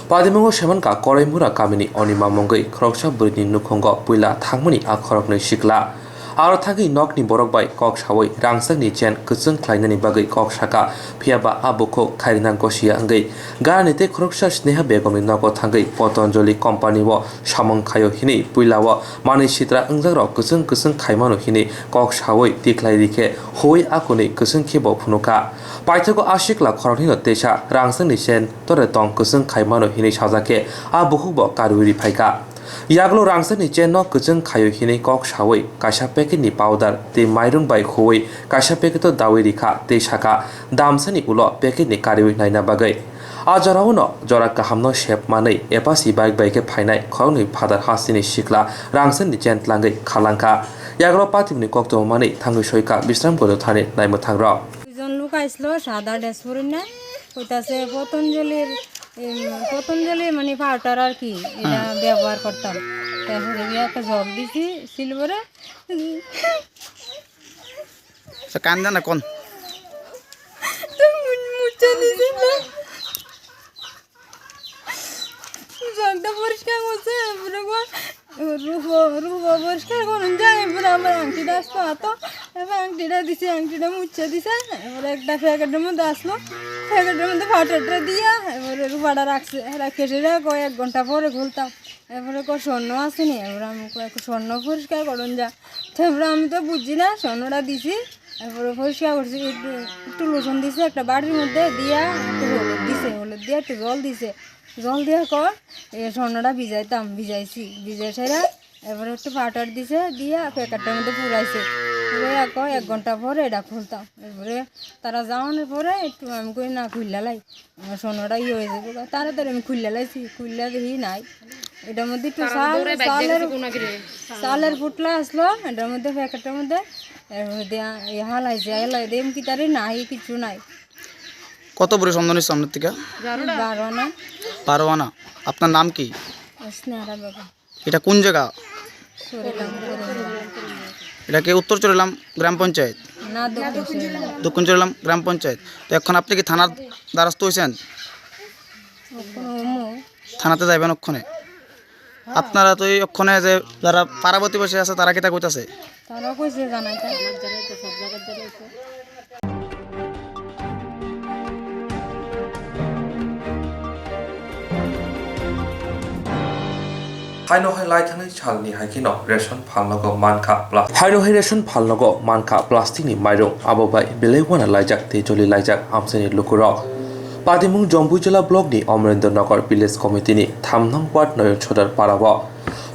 Patimungo semankha Koraimura kamini Onima mungwi khoroksa bwrwini nukhungo puila thangmani a khoroknwi sikla. Aro thangwi nokni borok bai kok saui rangchakni chen kwchwng khlainani bagwi kok saka, phiya ba a bukhuk khairina gosia wngwi Garani tei khoroksa Sneha Begumni nogo thangwi Patanjali company-o samung khaio hinwi puila-o manwi sitra wngjakrok kwchwng kwchwng khaimano hinwi kok saui tikhlai rikhe huui akunwi kwchwng khe bo phunukha. Paithago a sikla khoroknwino teisa rangchakni chen tore tong kwchwng khaimano hinwi sajak khe a bukhuk bo karwi ri phaikha. Yagulo rangchakni chen no kwchwng khaio hinwi kok saui kaisa packet ni powder tei mairung bai huui kaisa packet o daui rikha tei saka damsani ulo packet ni kariui naina bagwi. A jorao no jora kaham no sep manwi Apache bike bai khe phainai khoroknwi Phatar hasteni sikla rangchakni chen tlangwi khalangkha. Yagulo patimni koktwma manwi thangwi soikha Bisramganj thani naimwthang rok. Duijon luk aislo, sada dress porinnai, koitase Patanjali'r, em, Patanjali mane powder ar ki, এটা ব্যবহার করতাম। তারপরে গিয়ে একটা জগ দিছি সিলভারে। তো কান্দে না কোন? তো মু-, মুছে দিছি না। জগটা পরিষ্কার করছে, এরপরে গো, রূপ, রূপ পরিষ্কার করুন যায়, এরপরে আমার আংটিটা আসতো হাতো, এবার আংটিটা দিছে, আংটিটা মুছে দিছে, এরপরে একটা প্যাকেটের মধ্যে আসলো, প্যাকেটের মধ্যে ফাটাটা দিয়া, এরপরে রূপাটা রাখছে, রাখে সেটা কয় এক ঘন্টা পরে খুলতাম, এরপরে কয় স্বর্ণ আসেনি, এরপরে আমি কয় স্বর্ণ পরিষ্কার করুন যা, তারপরে আমি তো বুঝি না, স্বর্ণটা দিছি, এরপরে পরিষ্কার করছি, একটু, একটু লোশন দিছে একটা বাটির মধ্যে দিয়া, একটু হলুদ দিছে, হলুদ দিয়ে একটু জল দিছে, জল দিয়ে কর, এ স্বর্ণটা ভিজাইতাম, ভিজাইছি, ভিজাই সেরা, এরপরে একটু পাউডার দিছে, দিয়া প্যাকেটটার মধ্যে পুরাইছে, পুরাইয়া কয় এক ঘন্টা পরে এটা খুলতাম। এরপরে তারা যাওয়ানোর পরে একটু আমি কই না খুললা লাই, আমার স্বর্ণটা ইয়ে হয়ে যাবে, তাড়াতাড়ি আমি খুললা লাইছি, খুললা দেখি নাই। এটার মধ্যে একটু চাল, চালের, চালের পুটলা আসলো, এটার মধ্যে প্যাকেটটার মধ্যে, এর মধ্যে ইয়ে হালাই যে, হালাই দিয়ে এমকি তারে নাই, কিছু নাই। কত ভরি স্বর্ণ নিচ্ছে আপনার থেকে? বারো আনা। বারো আনা। আপনার নাম কি? স্নেহা বেগম। এটা কোন জায়গা? চরিলাম, চরিলাম। এটা কি উত্তর চরিলাম গ্রাম পঞ্চায়েত? না, দক্ষিণ চরিলাম। দক্ষিণ চরিলাম গ্রাম পঞ্চায়েত। তো এখন আপনি কি থানার দ্বারস্থ হয়েছেন? ওখানে ওমো। থানাতে যাইবেন ওখানে। আপনারা তো এই ওখানে যে যারা পাড়া প্রতিবেশী আছে, তারা কিতা কইতাছে? তারা কইছে জানাইতা। Haino hai lai thangwi salni hai kheno ration phalnogo mankha plas-, haino hai ration phalnogo mankha plastic ni mairung, abo bai belai wana laijak tei joli laijak amchaini lukurok. Patimung Jompuijala block ni Omrendra Nagar village committee ni tham nong ward Noyon Sodar para o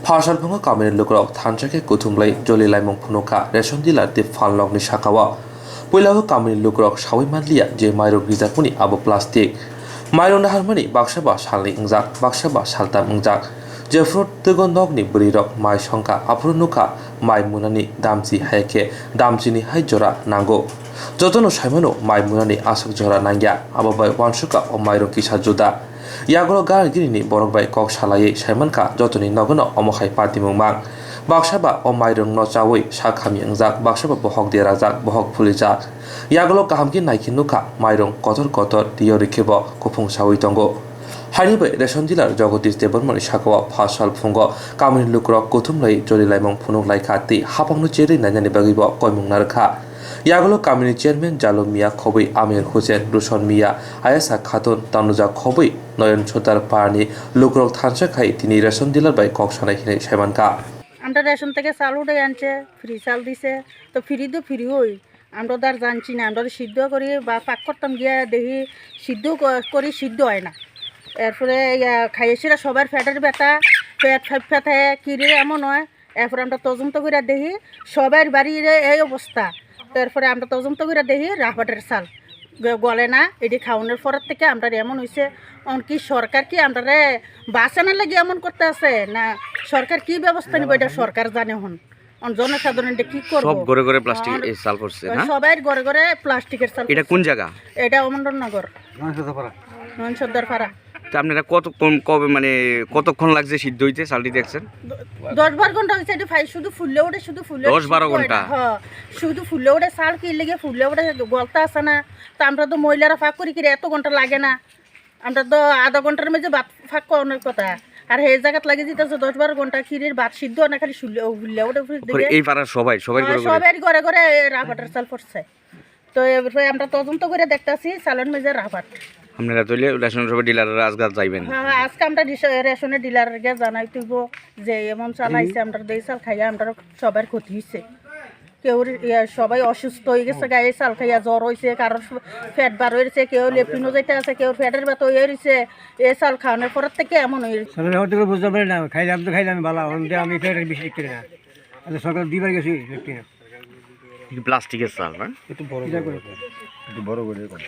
Pharsal phungo kamini lukurok thansa khe kuthumlai joli laimung phunukha ration dealer tei phalnokni sakao. Puilao kamini lukurok saui manliya je mairung rijakmani abo plastic. Mairung naharmani baksa ba salni wngjak, baksa ba saltam wngjak. Jephru twgo nokni bwrwirok mai songkha, aphuru nukha mai munani damchi, hai khe damchini hai jora nango. Jotono saimano mai munani aswk jora nangya, abo bai uansukha o mairung kisa juda. Yagulo Gargini ni borok bai kok salaiwi saimankha, jotoni nogono omo hai patimung mang. Baksa ba o mairungno chawi sak hamya wngjak, baksa ba bohok derajak, bohok phulijak. Yagulo kaham khe nai khe nukha, mairung kotor kotor twiyo rikhe bo kuphung sawi tongo. Haini bai ration dealer Jagodish Debbarmani sakao pha sal phungo kamini lukurok kuthum lai joli laimung phunuk laikha tei hapangno cherwi nainani bagwi bo koimung narwkha. Yagulo kamini chairman Jalo Miya khobwi Amir Hussain, Ruson Miya, Ayasa Khatun, Tanuja khobwi Noyon Sottar parani lukurok thansa khai tini ration dealer bai kok sanai hinwi saimankha. আমরা রেশন থেকে চাল উঠে আনছে, ফ্রি চাল দিছে, তো ফ্রি তো ফ্রি ওই, আমরা তো আর জানছি না, আমরা তো সিদ্ধ করি বা পাক করতাম গিয়া দেখি সিদ্ধ ক-, করি সিদ্ধ হয় না। এরপরে ইয়া, খাইয়েছিরা সবার পেটের ব্যথা, পেট ফে-, ফেটে কিরে এমন হয়, এরপরে আমরা তদন্ত করে দেখি সবার বাড়ির এই অবস্থা। তারপরে আমরা তদন্ত করে দেখি রাবারের চাল গ-, গলে না, এটি খাওয়ানোর পরের থেকে আমরা এমন হয়েছে, অন কি সরকার কি আমরা বাঁচানোর লাগি এমন করতে আছে না, সরকার কি ব্যবস্থা নিবে এটা সরকার জানে হন। অন জনসাধারণ এটা কি করবো? সব ঘরে ঘরে প্লাস্টিক আর এই চাল পড়ছে, না? সবাই ঘরে ঘরে প্লাস্টিকের চাল এটা পড়ছে। কোন জায়গা? এটা অমরনগর। নয়ন সর্দারপাড়া। নয়ন সর্দারপাড়া। তা আপনারা কতক্ষণ, কবে, মানে, কতক্ষণ লাগছে সিদ্ধ হইতে, চালটি দেখছেন? দ-, দশ বারো ঘন্টা হয়েছে, এটা ভাই শুধু ফুললে ওঠে, শুধু ফুললে দশ বারো সিদ্ধ হয় না। ঘন্টা? হ্যাঁ, শুধু ফুললে ওঠে, চাল কি লেগে ফুললে ওঠে, গলতা আছে না। তা আমরা তো মহিলারা ফাঁক করি কিরে, এত ঘন্টা লাগে না। আমরা তো আধা ঘন্টার মধ্যে ভাত ফাঁক করানোর কথা। আর এই জায়গাত লাগে যেতেছে দশ বারো ঘন্টা, কিরির ভাত সিদ্ধ হয় না, খালি শুলে, ফুললে ওঠে উপরের করে দিকে। এই পাড়ার সবাই, সবাই হ্যাঁ, করে করে? সবাই ঘরে ঘরে রাবারের চাল পড়ছে। তো এরপরে আমরা তদন্ত করে দেখতাছি চালের মধ্যে রাবার। আপনারা তাইলে রেশন শপের ডিলাররা আজকে যাইবেন? হ্যাঁ, হ্যাঁ, আজকে আমরা রেশ-, রেশনের ডিলারকে জানাই তুইব যে এমন চাল হুম। আইছে, আমরা তো এই চাল খাইয়া আমরা সবার ক্ষতি হইছে। কেউ ইয়া, সবাই অসুস্থ হয়ে গেছে, হুম। গা এই চাল খাইয়া জ্বর হইছে, কারোর পেট বার হয়েছে, কেউ লেট্রিনও যাইতে আছে, কেউ পেটের ব্যথা হয়ে রয়েছে। এই চাল খাওয়ানোর পর থেকে এমন হয়ে রয়েছে। তাহলে হয়তো করে বুঝতে পারি না, খাইলাম তো খাইলাম ভালো, অন্তে আমি পেটের বেশি দেখতে না। আচ্ছা, সকাল দুইবার গেছি লেট্রিনে। কি প্লাস্টিকের চাল, না? একটু বড় এটা করে করে। একটু বড় করে করে।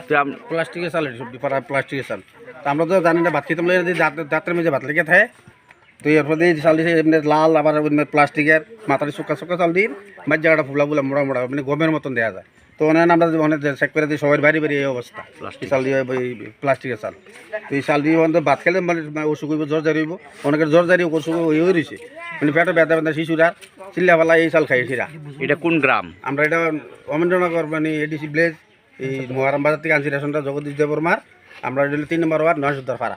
তো আম- প্লাস্টিকের চাল, এটা সব ডিপারা প্লাস্টিকের চাল। তো আমরা তো জানি না, ভাত খেতাম লাগে, যদি দাঁত-, দাঁতের মধ্যে ভাত লেগে থাকে, তো এরপর দিয়ে চাল দিছে এমনি লাল, আবার এমনি প্লাস্টিকের, মাথার শুকা শুকা চাল দিন, মাঝ জায়গাটা ফুলা ফুলা, মোড়া মোড়া, মানে গমের মতন দেখা যায়। তো ওনার আমরা অনেক চেক করে দিই, সবার বাড়ি বাড়ি এই অবস্থা। প্লাস্টিক। এই চাল দিয়ে, ওই প্লাস্টিকের চাল। তো এই চাল দিয়ে আমাদের ভাত খেলে মানে, মানে অসুখ হইব, জ্বর জারি হইব, অনেকের জ্বর জারি অসুখ হয়ে হয়ে রয়েছে, মানে পেটে ব্যথা ব্যথা, শিশুরা চিল্লা ফালা এই চাল খাইয়েছিরা। এটা কোন গ্রাম? আমরা এটা অমরেন্দ্রনগর, মানে এডিসি ভিলেজ, এই মহারাম বাজার থেকে আনছি রেশনটা জগদীশ দেববর্মার। আমরা এটা হলো তিন নম্বর ওয়ার্ড, নয় সর্দার পাড়া।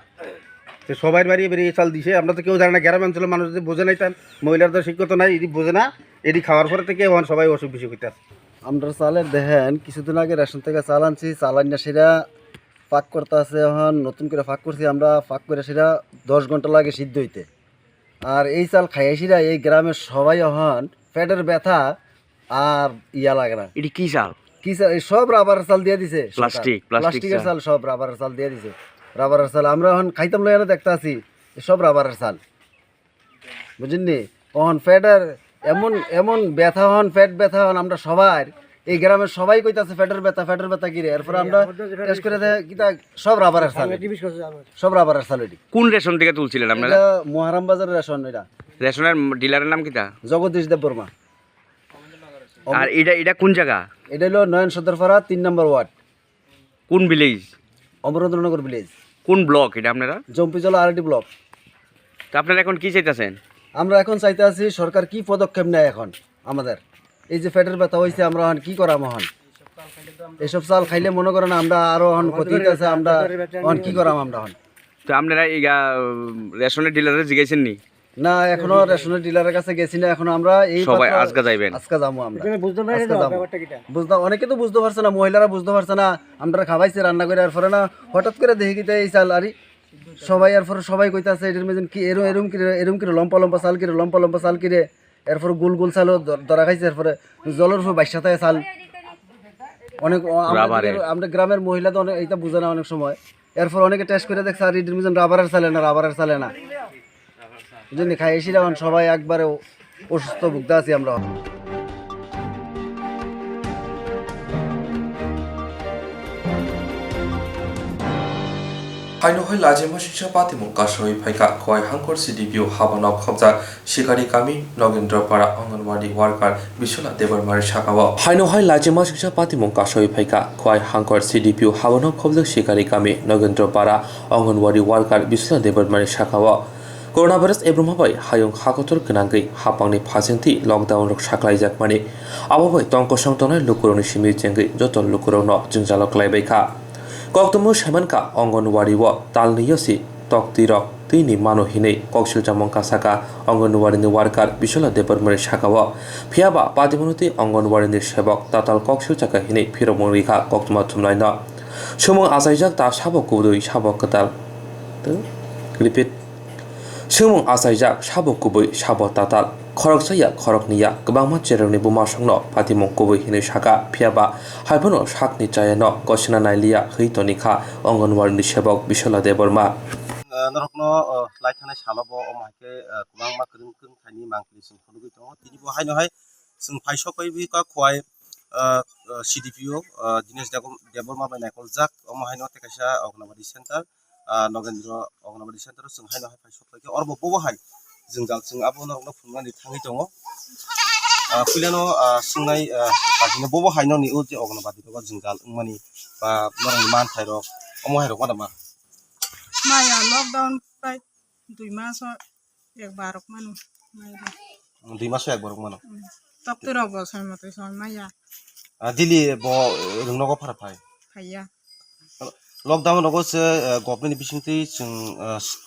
তো সবাই বাড়ি বাড়ি এই চাল দিছে, আমরা তো কেউ জানি না, গ্রাম অঞ্চলের মানুষ যদি বোঝে নাই, তার মহিলারা তো শিক্ষিত নাই, এটি বোঝে না, এটি খাওয়ার পরে থেকে এখন সবাই অসুখ বিসুখ হইতে আছে। আমরা চালের দেখেন, কিছুদিন আগে রেশন থেকে চাল আনছি, চাল আনিয়া সেটা পাক করতে আছে, এখন নতুন করে পাক করছি আমরা, পাক করে সেটা দশ ঘন্টা লাগে সিদ্ধ হইতে। আর এই চাল খাইয়া সেটা এই গ্রামের সবাই এখন পেটের ব্যথা আর ইয়া লাগে না। এটি কি চাল? কি চাল? এই সব রাবারের চাল দিয়ে দিছে সরকার। প্লাস্টিক, প্লাস্টিক প্লাস্টিকের চাল। চাল, সব রাবারের চাল দিয়ে দিছে। রাবারের চাল আমরা এখন খাইতাম লই, এনে দেখতে আছি, এই সব রাবারের চাল। বুঝলেন নি? অহন পেটের এমন, এমন ব্যথা হন, পেট ব্যথা হন, আমরা সবাই, এই গ্রামের সবাই কইতাছে পেটের ব্যথা, পেটের ব্যথা কিরে। এরপরে আমরা টেস্ট করে দেখে কিতা সব রাবারের চাল। সব রাবারের চাল এটি। কোন রেশন থেকে তুলছিলেন আপনারা? এটা মহারাম বাজারের রেশন এটা। রেশনের ডিলারের নাম কিতা? জগদীশ দেববর্মা। আর এটা, এটা কোন জায়গা? এটা হলো নয়ন সর্দারপাড়া তিন নম্বর ওয়ার্ড। কোন ভিলেজ? অমরেন্দ্রনগর ভিলেজ। কোন ব্লক এটা আপনারা? জম্পিজলা আরডি ব্লক। তো আপনারা এখন কি চাইতেছেন? আমরা এখন চাইতে আছি সরকার কি পদক্ষেপ নেয় এখন আমাদের। এই যে পেটের ব্যথা হইছে, আমরা এখন কি করাম এখন? এইসব চাল খাইলে মনে করেন আমরা আরো এখন ক্ষতি হইতেছে, আমরা এখন কি করাম আমরা এখন? তো আপনারা এই, আহ, রেশনের ডিলারে জিজ্ঞাসেন নি? না, এখনো রেশনের ডিলারের কাছে গেছি না, এখনো আমরা এই সবাই মাত্র আজকে যাইবেন? আজকে যাবো আমরা। এখানে বুঝতে পারে আজকে না যাবো। ব্যাপারটা কিটা? বুঝতে, অনেকে তো বুঝতে পারছে না, মহিলারা বুঝতে পারছে না। আমরা খাবাইছি রান্না করে, এরপরে না হঠাৎ করে দেখি কিতা এই চাল, আরে সবাই, এরপরে সবাই কইতাছে এটার মধ্যে কি এরম, এরম কিরে, এরম কিরে, লম্বা লম্বা চাল কিরে, লম্বা লম্বা চাল কিরে, এরপরে গোল গোল চালও ধ-, ধরা খাইছে, এরপরে জলের উপর বাইশা থাকে চাল। অনেক, ও, আমরা রাবারে। দিকে, আমরা গ্রামের মহিলা তো অনেক, এটা বুঝে না অনেক সময়। এরপর অনেকে টেস্ট করে দেখছে, আর এটার মধ্যে রাবারের চালে না, রাবারের চালে না। বুঝলেন, খাই এসে এখন সবাই একবারে অ-, অসুস্থ ভুগতে আছি আমরা। Haino hai lajima singsa patimung kasoi phaikha Khowai Hangkhor C D P O habano khobjak Sikari kami Nogendro Para Anganwadi worker Biswanath Debbarmani sakao. Haino hai lajima singsa patimung kasoi phaikha Khowai Hangkhor C D P O habano khobjak Sikari kami Nogendro Para Anganwadi worker Biswanath Debbarmani sakao. Coronavirus ebroma bai hayung hakotor gwnangwi hapangni phasingtwi lockdown rok saklaijakmani, abo bai tongkosong tongnai lukurokni simi chengwi joto lukurokno jwngjalo klaibaikha. Koktwmwi saimankha Anganwadi o talnwi yosi toktwirok twini mano hinwi koksilchakmung kasaka Anganwadi ni worker Biswala Debbarmani sakao. Phiyaba patimoni twi Anganwadi ni sebok tatal koksilchaka hinwi phirokmung rikha koktwma thumnaino. Sumung achaijak ta sabo kubui sabo kwtal. Repeat. Sumung achaijak sabo kubui sabo tatal. Khoroksa ya khorokni ya kwbangma cherokni bumasongno patimung kubui hinwi saka, phiyaba haiphano sakni chayano gosina nailiya hwi tonikha Anganwadi ni sebok Biswala Debbarma. Norokno lai thanai salo bo omo hai khe kwbangma kwrwng kwrwng thaini mangpili chwng phunugwi tongo. Tini bo haino hai chwng phai sok pai bwi kha Khowai, ah, ah, C D P O, ah, Dinesh Debor-, Debbarma bai naikoljak. Omo haino tei kaisa Anganwadi center, ah, Nogendro Anganwadi center o chwng haino hai phai sok pai khe oro bo bobo hai jwngjal chwng abo norokno phunuknani thangwi tongo. Ah, puilano, ah, swngnai, ah, kajino bobo hai nokni o je Anganwadi rogo jwngjal wngmani ba norokni manthairok omo hairok ma tama? Maya lockdown pai dui maso ekbar rok mano. Maya. Dui maso ekbar rok mano. Hmm. Tokti rok bo soi motoi soi maya. Ah, daily bo, eh, rwng nogo phara phai? Phaiya. Lockdown rogo se, eh, government ni bisingtwi chwng, eh, s-,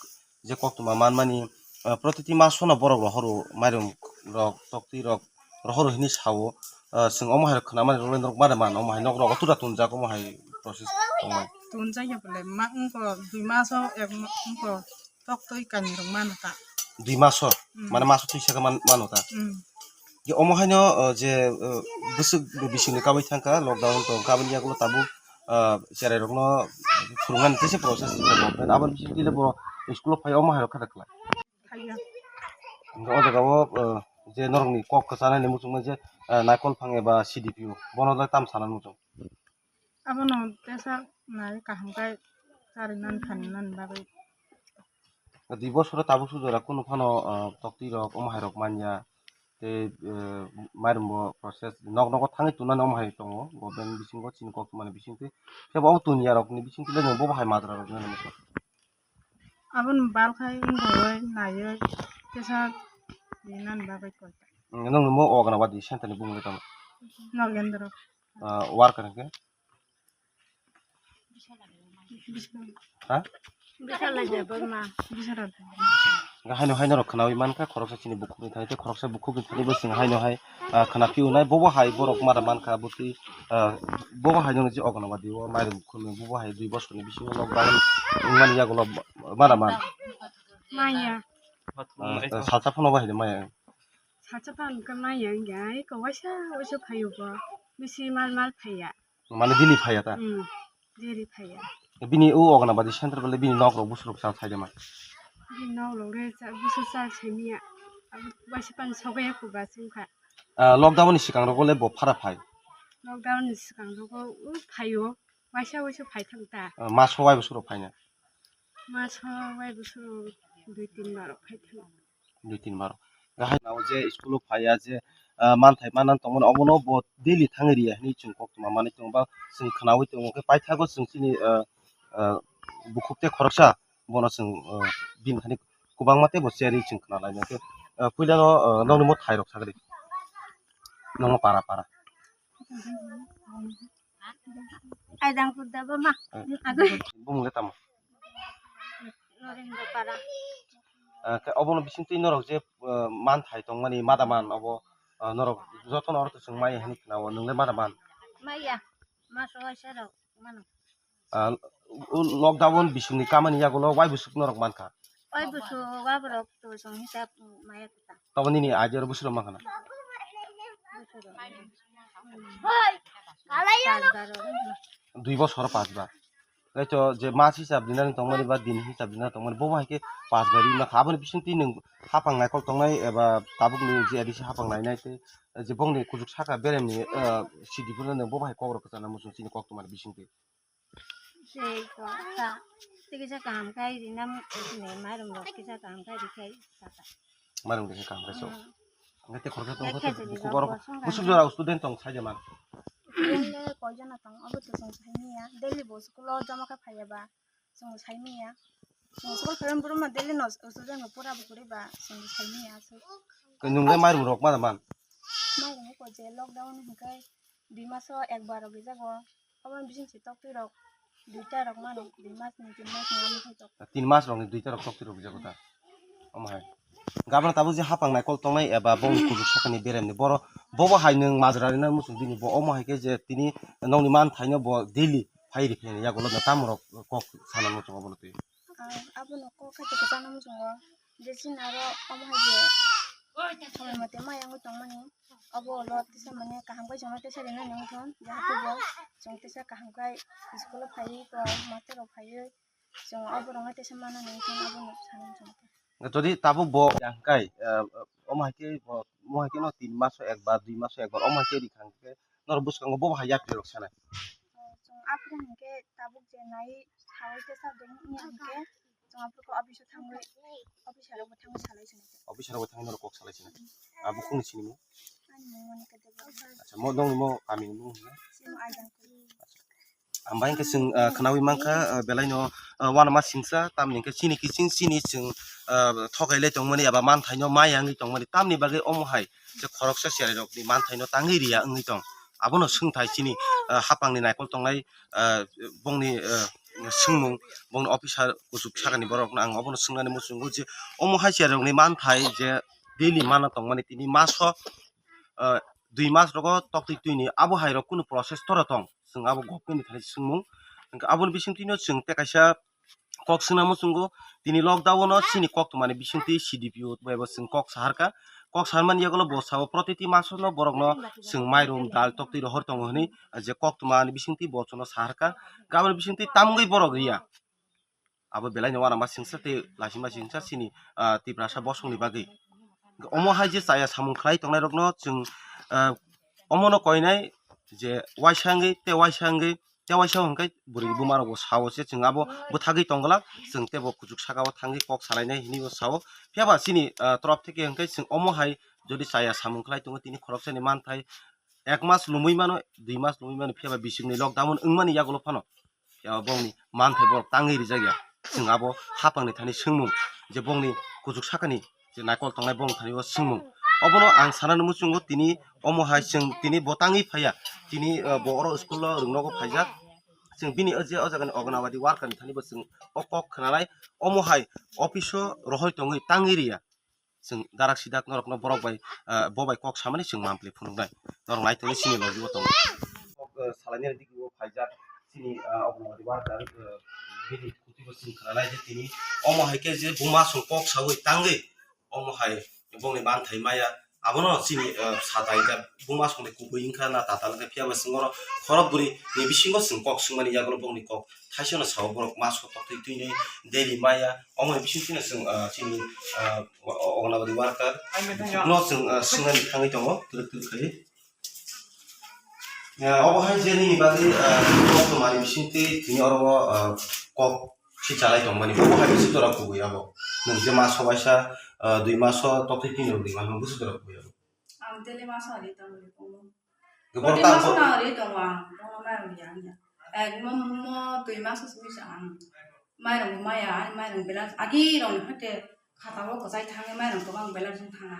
je koktwma manmani, eh, protiti masono borok rohoro mairum rok, tokti rok rohoro hinwi sao. Eh, chwng omo hai rok khwnamani rok le norok ma da man, omo hai nok rogo tura tonjak, omo hai process tongnai. Tonjak ya bole ma wngkho dui maso ek ma-, wngkho. Toktwi kani rok mano ta. Dui maso, hmm, mane maso twisa khe man-, mano ta. Hmm. Je omo haino, uh, je, uh, bwswk bisingni kabui thangkha, lockdown tong kabui yagulo tabuk, uh, cherai rokno phwrwngmani teisa process abo bisingtwi le bo school o phai omo hai rok kha da khlai. Phaiya. Hwnkhe o jaga o, uh, je norokni kok kwchanani muchungma je, uh, naikol phang eba C D P O bono le tam sana muchung. Abono tesa nai kaham khe charwi nani thani nani bagwi. Dui bosoro tabuk sujora kunu phano, ah, tokti rok omo hai rok manya tei, eh, mairum bo process nok nogo thangwi tongnani omo hai tongo government bisingo chini koktwmani bisingtwi. Kebo o toniya rokni bisingtwi le bobo hai majra rok nani muchung. Aboni bal khai wngkha naiwi tesa rinani bagwi koi. Nungni mo Anganwadi center ni bumung le tamo? Nogendro. Ah, worker hwnkhe? Ha? Bisala Debbarma. Bisala Debbarma. Ga haino haino rok khnawi mankha, khoroksa chini bukhukni thani tei khoroksa bukhukni thani bo chwng haino hai, ah, khna phiunai. Bobo hai borok mada mankha, bwtwi, ah, bobo hai nung je Anganwadi o mairum khulumwi, bobo hai dui bosorni bisingo lockdown wngmani yagulo mada man. Maya. Ah, salsa phano bahai de maya. Salsa phano khe maya wngya, eko waisa waisa phaio bo, bisi mal mal phaiya. Mane daily phaiya ta? Hmm, daily phaiya. Bini o Anganwadi center bole bini nok rok busuk rok chal thai de ma? Bini nok rok le cha-, busuk chal thai niya. Abo waisa pan sogaya kuba sungkha. Ah, lockdown ni swkang rogo le bo phara phai? Lockdown ni swkang rogo o phaio, waisa waisa phai thang ta. Ah, maso wai busuk rok phaina? Maso wai busuk dui tin bar rok phai thang. Dui tin bar. Gahai nao je school o phaiya je, ah, manthai manan tongmani obono bo daily thangwi riya hinwi chwng koktwma manwi tongo ba chwng khwnawi tongo. Khe paithago chwng chini, ah, ah, bukhuk tei khoroksa bono chwng, ah, bini thani kwbangma tei bo cherwi chwng khwnalainai. Khe, ah, puilano, ah, nokni mo thairok sagri. Nokno para para. Aidangpur Debbarma. Eh. Bumung le tamo? Norendra Para. Ah, khe obono bisingtwi norok je, ah, manthai tongmani mada man obo, ah, norok jotono ortho chwng maya hinwi khwnao, nwng le mada man? Maya, maso waisa rok mano. Ah, o lockdown bisingni kamani yagulo wai busuk norok mankha? Wai busuk waborok to chwng hisab maya kwtal. Tamo nini idea ro busuk rok mankha na? Busuk rok. Pas bar rok. Dui bosor pas bar. Tei to je mas hisab dinani tongmani ba din hisab dinani tongmani, bobo hai khe pas bai rwna kha. Aboni bisingtwi nwng hapang naikol tongnai eba tabukni je A D C hapang nainai tei je bongni kujuk saka beremni, eh, sidi phano nwng bobo hai kok rok kwchana muchung chini koktwmani bisingtwi. Sei to sa tei kisa kaham khai rina mairum rok kisa kaham khai rikhai saka. Mairum rikhe kaham khai so. Hmm. Hwnkhe tei khoroksa tongkha tei bukhuk rok bo songkha. Busuk jora student tong sai de man. Student le koijon tong abo to chwng sai manya. Daily bo school o jama khe phaiya ba chwng sai manya. Chwng school khairok borok ma daily no student rok pura bo kwrwi ba chwng sai manya aswk. Nwng le mairum rok ma man? Mairum ko je lockdown hwnkhe dui maso ekbar rok rijago. Obo bising si toktwi rok duita rok mano, dui mas ni, tin mas ni amo hai tok. Tin mas rok ni duita rok toktwi rok rijago ta. Omo hai. Gabra tabuk je hapang naikol tongnai eba bongni kuchuk sakani beremni boro bobo hai nwng majra rina muchung bini bo omo hai khe je tini nongni man thaino bo daily phai rikhlaini yagulo no tamo rok kok sana muchung obono twi. Ang abono kok khe tongwi chana muchungo je chini aro omo hai je thongwi mate maya wngwi tongmani obo ulo tisa mane kaham khe chwngno tesa rinani wngthon jahate bo chwng tesa kaham khe school o phaiwi tong master rok phaiwi chwng oborogno tesa manani wngthon abono sana muchungo. Jodi tabuk bo yang kai omo hai khe bo omo hai khe no tin maso ekbar dui maso ekbar omo hai khe rikha hwnkhe norok bwskango bobo hai yapri rok sanai. Chwng aphuru hwnkhe tabuk je nai sawi tesa dong wngya hwnkhe chwng aphuru khe office o thangwi officer rok bo thangwi salai sinai. Officer rok bo thangwi norok kok salai sinai. Abo kung sini mo? Ani mung Monika Debbarma. Acha mo dong mo kami ni mung hwnkhe? Sini Aidangkuli. Ang bai khe chwng khwnawi mankha belaino uanama singsa tamni hwnkhe chini kiching chini chwng thokailai tongmani eba manthaino maya wngwi tongmani tamni bagwi omo hai je khoroksa cherairokni manthaino tangwi riya wngwi tong. Abono swngthai chini hapangni naikol tongnai bongni swngmung bongni officer kuchuk sakani borokno ang obono swngnani muchungo je omo hai cherairokni manthai je daily mana tongmani tini maso dui mas rogo toktwi twini abo hai rok kunu process toro tong chwng abo government ni thani swngmung hwnkhe aboni bisingtwino chwng tei kaisa kok swngna muchungo tini lockdown no chini koktwmani bisingtwi C D P O bai bo chwng kok saharkha kok saharmani yagulo bo sao protiti masono borokno chwng mairum dal toktwi rohor tongo hwnwi je koktwmani bisingtwi bo chwngno saharkha aboni bisingtwi tamungwi borok riya. Abo belaino uanama singsa tei laisima singsa chini Tiprasa bosongni bagwi. Omo hai je chaya samung khlai tongnairokno chwng omono koinai je waisa wngwi tei waisa wngwi tei waisa hwnkhe bwrwi bumarokbo sao se chwng abo bwthagwi tongglak chwng teibo kuchuk sakao thangwi kok salainai hinwi bo sao. Phiyaba chini torop theke hwnkhe chwng omo hai jodi chaya samung khlai tongo tini khoroksani manthai ek mas lumui mano dui mas lumui mano phiyaba bisingni lockdown wngmani yagulo phano bongni manthai borok tangwi rijak ya. Chwng abo hapangni thani swngmung je bongni kuchuk sakani je naikol tongnai bongni thani o swngmung obono ang sanani muchungo tini omo hai chwng tini bo tangwi phaiya tini bo oro school o rwngnogo phaijak chwng bini o je o jagani Anganwadi worker ni thani bo chwng o kok khwnanai omo hai office o rohoi tongwi tangwi riya. Chwng darak sidak norokno borok bai bo bai kok samani chwng mampli phunuknai norok naitongwi chini logi o tongo. Kok salainani digi o phaijak chini Anganwadi worker bini khuti bo chwng khwnanai je tini omo hai khe je buma song kok sawi tangwi omo hai bongni manthai maya abono chini satai jak buma songni kubui wngkha na tatal wngkha phiyaba chwng oro khorok bwrwi ni bisingo chwng kok swngmani yagulo bongni kok thaisano sao borok masko toktwi twinwi daily maya omoni bisingtwino chwng chini Anganwadi worker no chwng swngnani thangwi tongo twrwk twrwk khaiwi. Obo hai je nini bagwi koktwmani bisingtwi tini oro o kok si chalai tongmani bo hai bwswk jora kubui abo nwng je maso waisa dui maso toktwi tini rwgwi mano bwswk jora kubui abo. Ang daily maso ri tongo. Borok tamo maso na ri tongo ang bono mairum ya ang ya. Ek mo mo dui maso simi sa ang. Mairum maya ani mairum balance agi rong ni hoite khata o kwchai thangwi mairum kwbang balance wng thanga.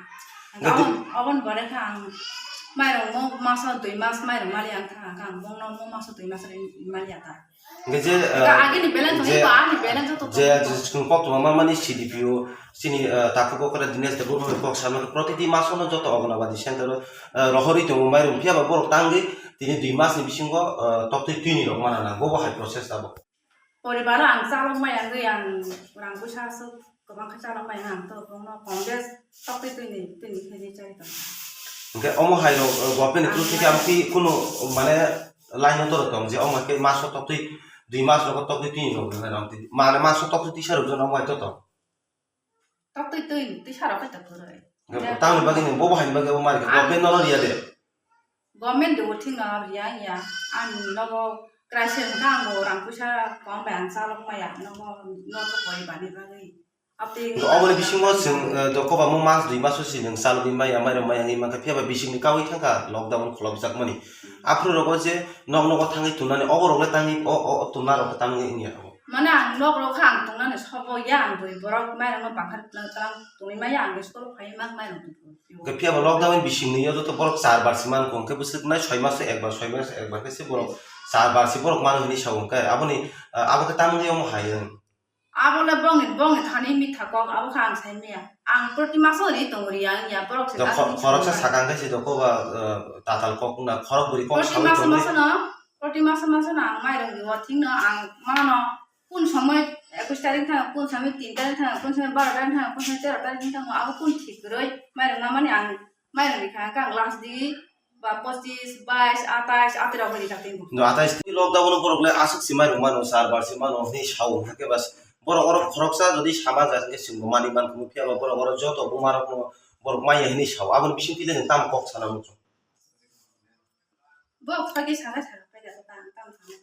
Hwnkhe abon abon bore kha ang mairum mo maso dui mas mairum mali ang thanga kha ang bongno mo maso dui mas ri mali ya ta. Hwnkhe je, Hwnkhe ah, agini balance je, hwnwi ba ani balance joto je, tongkha. Je chwng koktwma manmani C D P O, chini, ah, takhuk okra Dinesh Debbarma bai kok sama khe protiti masono joto Anganwadi center o, ah, rohorwi tongo mairum. Phiya ba borok tangwi tini dui masni bisingo, ah, toktwi twini rok mana nang. Bobo hai process abo. Poribaro ang chalok maya wngwi ang rang puisa aswk kwbang khe chalok maya ang to bongno Congress toktwi twini, twini khe je chari tongkha. Hwnkhe omo hai rok, ah, government ni through theke amo twi kunu mane line o torok tong je omo khe maso toktwi dui mas rogo toktwi tini rok rwnai rok twi mane maso toktwi tisa rok jona omo hai to tong. Toktwi twi tisa rok khe to kwrwi. Tamni bagwi nung bobo haini bagwi omo mari khe government no riya de. Government de uthing no riya ya. Ang nogo crisis hwnkha ang bo rang puisa kom bai ang chalok maya nogo nogo poribar ni bagwi. Oboni bisingo chwng, eh, do kwbangma mas dui maso si nwng chalogwi maya, mairum maya wngwi mankha, phiya ba bisingni kaui thangkha lockdown khulokjakmani. Aphuru rogo je nok nogo thangwi tumnani, obo rok le tangwi, o, o, o tumna rok tangwi wngya. Mane ang nok rok kha ang tongnani sobo ya, ang bui borok mairang no bangkha tlang tlang tongwi maya, ang school phai ma mairang tong. Hwnkhe phiya bo lockdown ni bising ni yo joto borok char bar se man kho, hwnkhe bwswk nai soi mas ekbar, soi mas ekbar khe se borok char bar se borok mano hinwi sao, hwnkhe aboni, ah, abo khe tamni omo hai wng. Abo le bongni, bongni thani mitha kok, abo khe ang sai maya. Ang proti maso ri tong ri ang ya, borok se. Do khoroksa sakang khe se do koba, ah, tatal kok na khorok bwrwi kok sawi tong. Proti maso maso no, proti maso maso no ang mairang ri o thing no ang mano. Kun somoi ekush tarik thang, kun somoi tin tarik thang, kun somoi baro tarik thang, kun somoi tero tarik thang, abo kun thik kwrwi mairang mamani ang mairang rikha, ang last di ba pochis, bais, atais, atirok bai rikha tei bo. No, atais ni lockdown no borok le aswk se mairang mano, char bar se mano, hwnwi sao, hwnkhe bas borok oro khoroksa jodi sama ja hwnkhe chwng bo mani man khumu, phiya ba borok oro joto buma rok no borok maya hwnwi sao, aboni bising twi le nwng tamo kok sana muchung? Bo phagi sana sana pai da ta, tamo sana.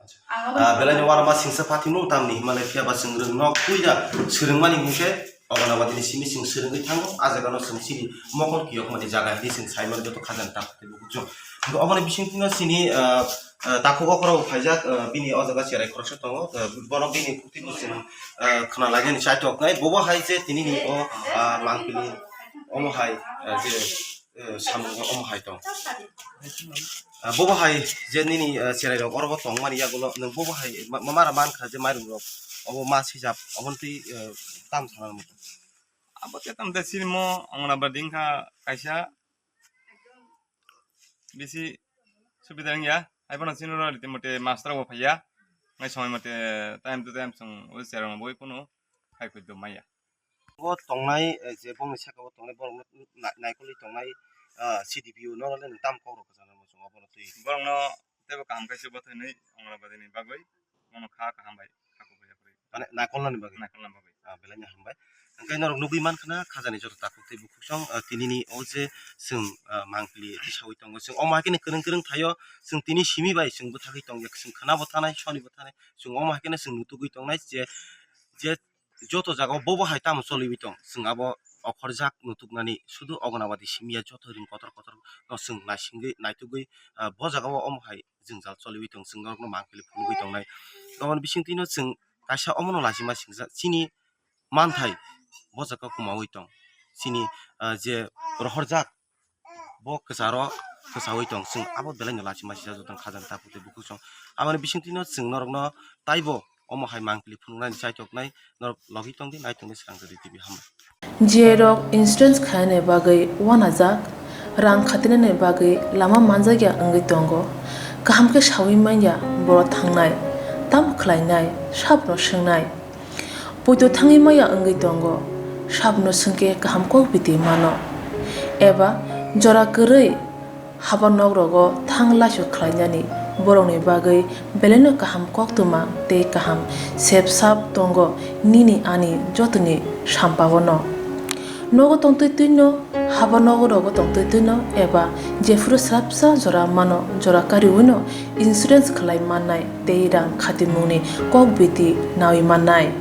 Acha. Ang abo Ah, belai ni uanama singsa phatimung tamni himalai phiya ba chwng rwng nok puida swrwngmani hwnkhe Anganwadi ni simi chwng swrwngwi thango. Ah jaga no chwng chini mokol kiyok mani jaga hinwi chwng sai mano joto khajani tak tei bukuchung. Hwnkhe oboni bisingtwi no chini, ah, ah, takhuk okra bo phaijak, ah, bini o jaga cherai khoroksa tongo. Ah, bono bini khukti bo chwng, ah, khna lainani chaitok nai. Bobo hai je tini ni o, ah, mangpili omo hai, ah, je eh, samung omo hai tong. Ah, bobo hai je nini, eh, cherai rok oro bo tong mani yagulo nwng bobo hai ma, ma, mara man kha je mairum rok obo ma sijap obo twi, eh, tam sana muchung. Abo te tam te sini mo Anganwadi wngkha kaisa bisi subida wngya. Hai phano sini oro rite mote master bo phaiya. Ngai somoi mote time to time chwng wheelchair rok bo phano khai khoi do maya. Bo tongnai, eh, je bongni saka o tongnai borok no nai-, naikolwi tongnai, ah, C D P O no le nwng tam kok rok kwchangma muchung obono twi. Borok no teibo kaham khe se bwthainwi Anganwadi ni bagwi bono kha kaham bai kha kubui ya kwrwi. Mane naikolnani bagwi? Naikolna bagwi. Ah, belai no hambai. Hwnkhe norok nugwi mankha na khajani joto takhuk tei bukhuk song, ah, tini ni o je chwng, ah, mangpili tisawi tongo. Chwng omo hai kheno kwrwng kwrwng thaio, chwng tini simi bai chwng bwthagwi tongya, chwng khwna bo thanai, soni bo thanai, chwng omo hai kheno chwng nutugwi tongnai je, je joto jaga o bobo hai tamo choliwi tong, chwng abo okhorjak nutuknani sudu Anganwadi simi ya, joto ring kotor kotor no chwng naisingwi naitugwi, ah, bo jaga o omo hai jwngjal choliwi tong, chwng norokno mangpili phunugwi tongnai. Aboni bisingtwi no chwng kaisa omono lachima singsa chini manthai bo jaga kwmawi tong, chini, ah, je rohorjak bo kwcharo kwchawi tong, chwng abo belai no lachima singsa joto khajani takhuk tei bukhuk song. Aboni bisingtwi no chwng norokno taibo omo hai mangpili phunuknani chaitoknai norok logi tongdi, nai tongdi Srangchari T V, hambai. J rok insurance khainani bagwi uanajak, rang khatinani bagwi lama manjakya wngwi tongo. Kaham khe sawi manya borok thangnai, tamo khlainai, sabno swngnai. Poito thangwi maya wngwi tongo, sabno swngkhe kaham kok biti mano. Eba jora kwrwi haba nok rogo thang laisu khlainani borokni bagwi belaino kaham koktwma tei kaham sep sap tongo nini ani jotoni sampao no. Nogo tongtwi twino, haba nogo rogo tongtwi twino eba jephuru swrapsa jora mano, jora kariwino insurance khlai mannai tei rang khatimungni kok biti nawi mannai.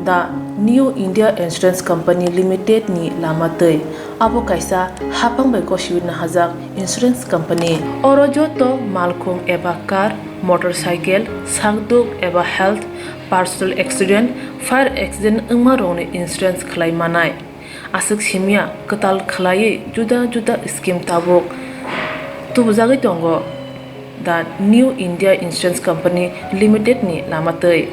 The New India Insurance Company Limited ni lama twi. Abo kaisa haphang bai gosiwi nahajak insurance company. Oro joto malkhung eba car, motorcycle, sakduk eba health, personal accident, fire accident wngma rokni insurance khlai manai. Aswk simya kwtal khlaiwi juda juda scheme tabuk tubujagwi tongo the New India Insurance Company Limited ni lama twi.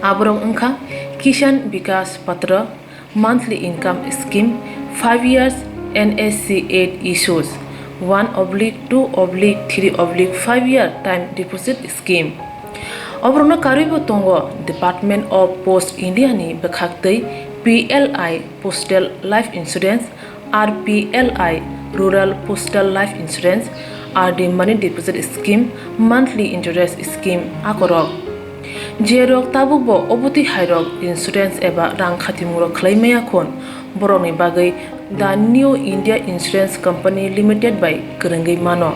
Aborok wngkha Kisan Vikas Patra, monthly income scheme, five years N S C eight issues, one oblique two oblique three oblique five year time deposit scheme. Oborokno karwibo tongo Department of Post India ni bwkhaktwi P L I Postal Life Insurance, R P L I Rural Postal Life Insurance, R D Money Deposit Scheme, Monthly Interest Scheme akorok. Jerok tabukbo obotwi hairok insurance eba rang khatimungrok khlai maya khun, borokni bagwi The New India Insurance Company Limited bai kwrwngwi mano.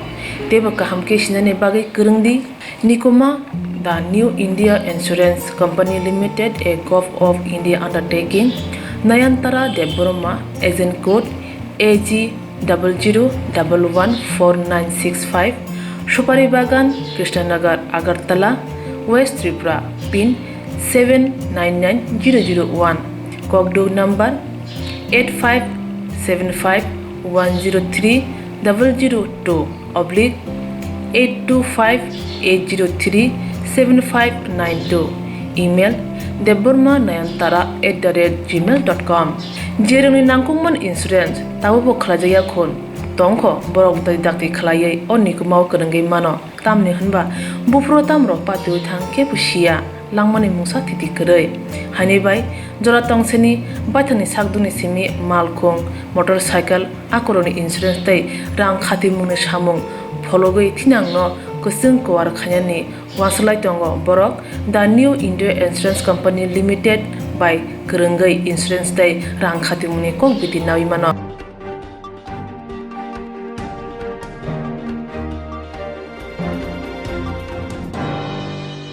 Teibo kaham khe sinani bagwi kwrwngdi. Nikuma, The New India Insurance Company Limited, a Govt of India undertaking, Nayantara Debbarma, agent code A G double zero double one four nine six five, Supari Bagan, Krishnanagar, Agartala, West Tripura, pin seven nine nine zero zero one, kokduk number eight five seven five one zero three double zero two oblique eight two five eight zero three seven five nine two, email debbarma nayantara at the rate gmail dot com. Jerwngni nangkukmani insurance tabukbo khlaijakya khun tongkho, borok twi dakti khlaiwi o nikumao kwrwngwi mano. Tamni hwnba buphuru tamrok patiwi thang kebo siya, langmani mungsa thiti kwrwi. Haini bai jora tongseni baithangni sakdukni simi malkhung, motorcycle, akorokni insurance tei rang khatimungni samung phologwi thinangno kwchwng kwar khainani uansuk lai tongo borok. The New India Insurance Company Limited bai kwrwngwi insurance tei rang khatimungni kok biti naui mano.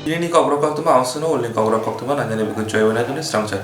Nini kokrok koktwma ang sunu ulni kokrok koktwma nangani bwkhwi choi wnai tuni srangchak.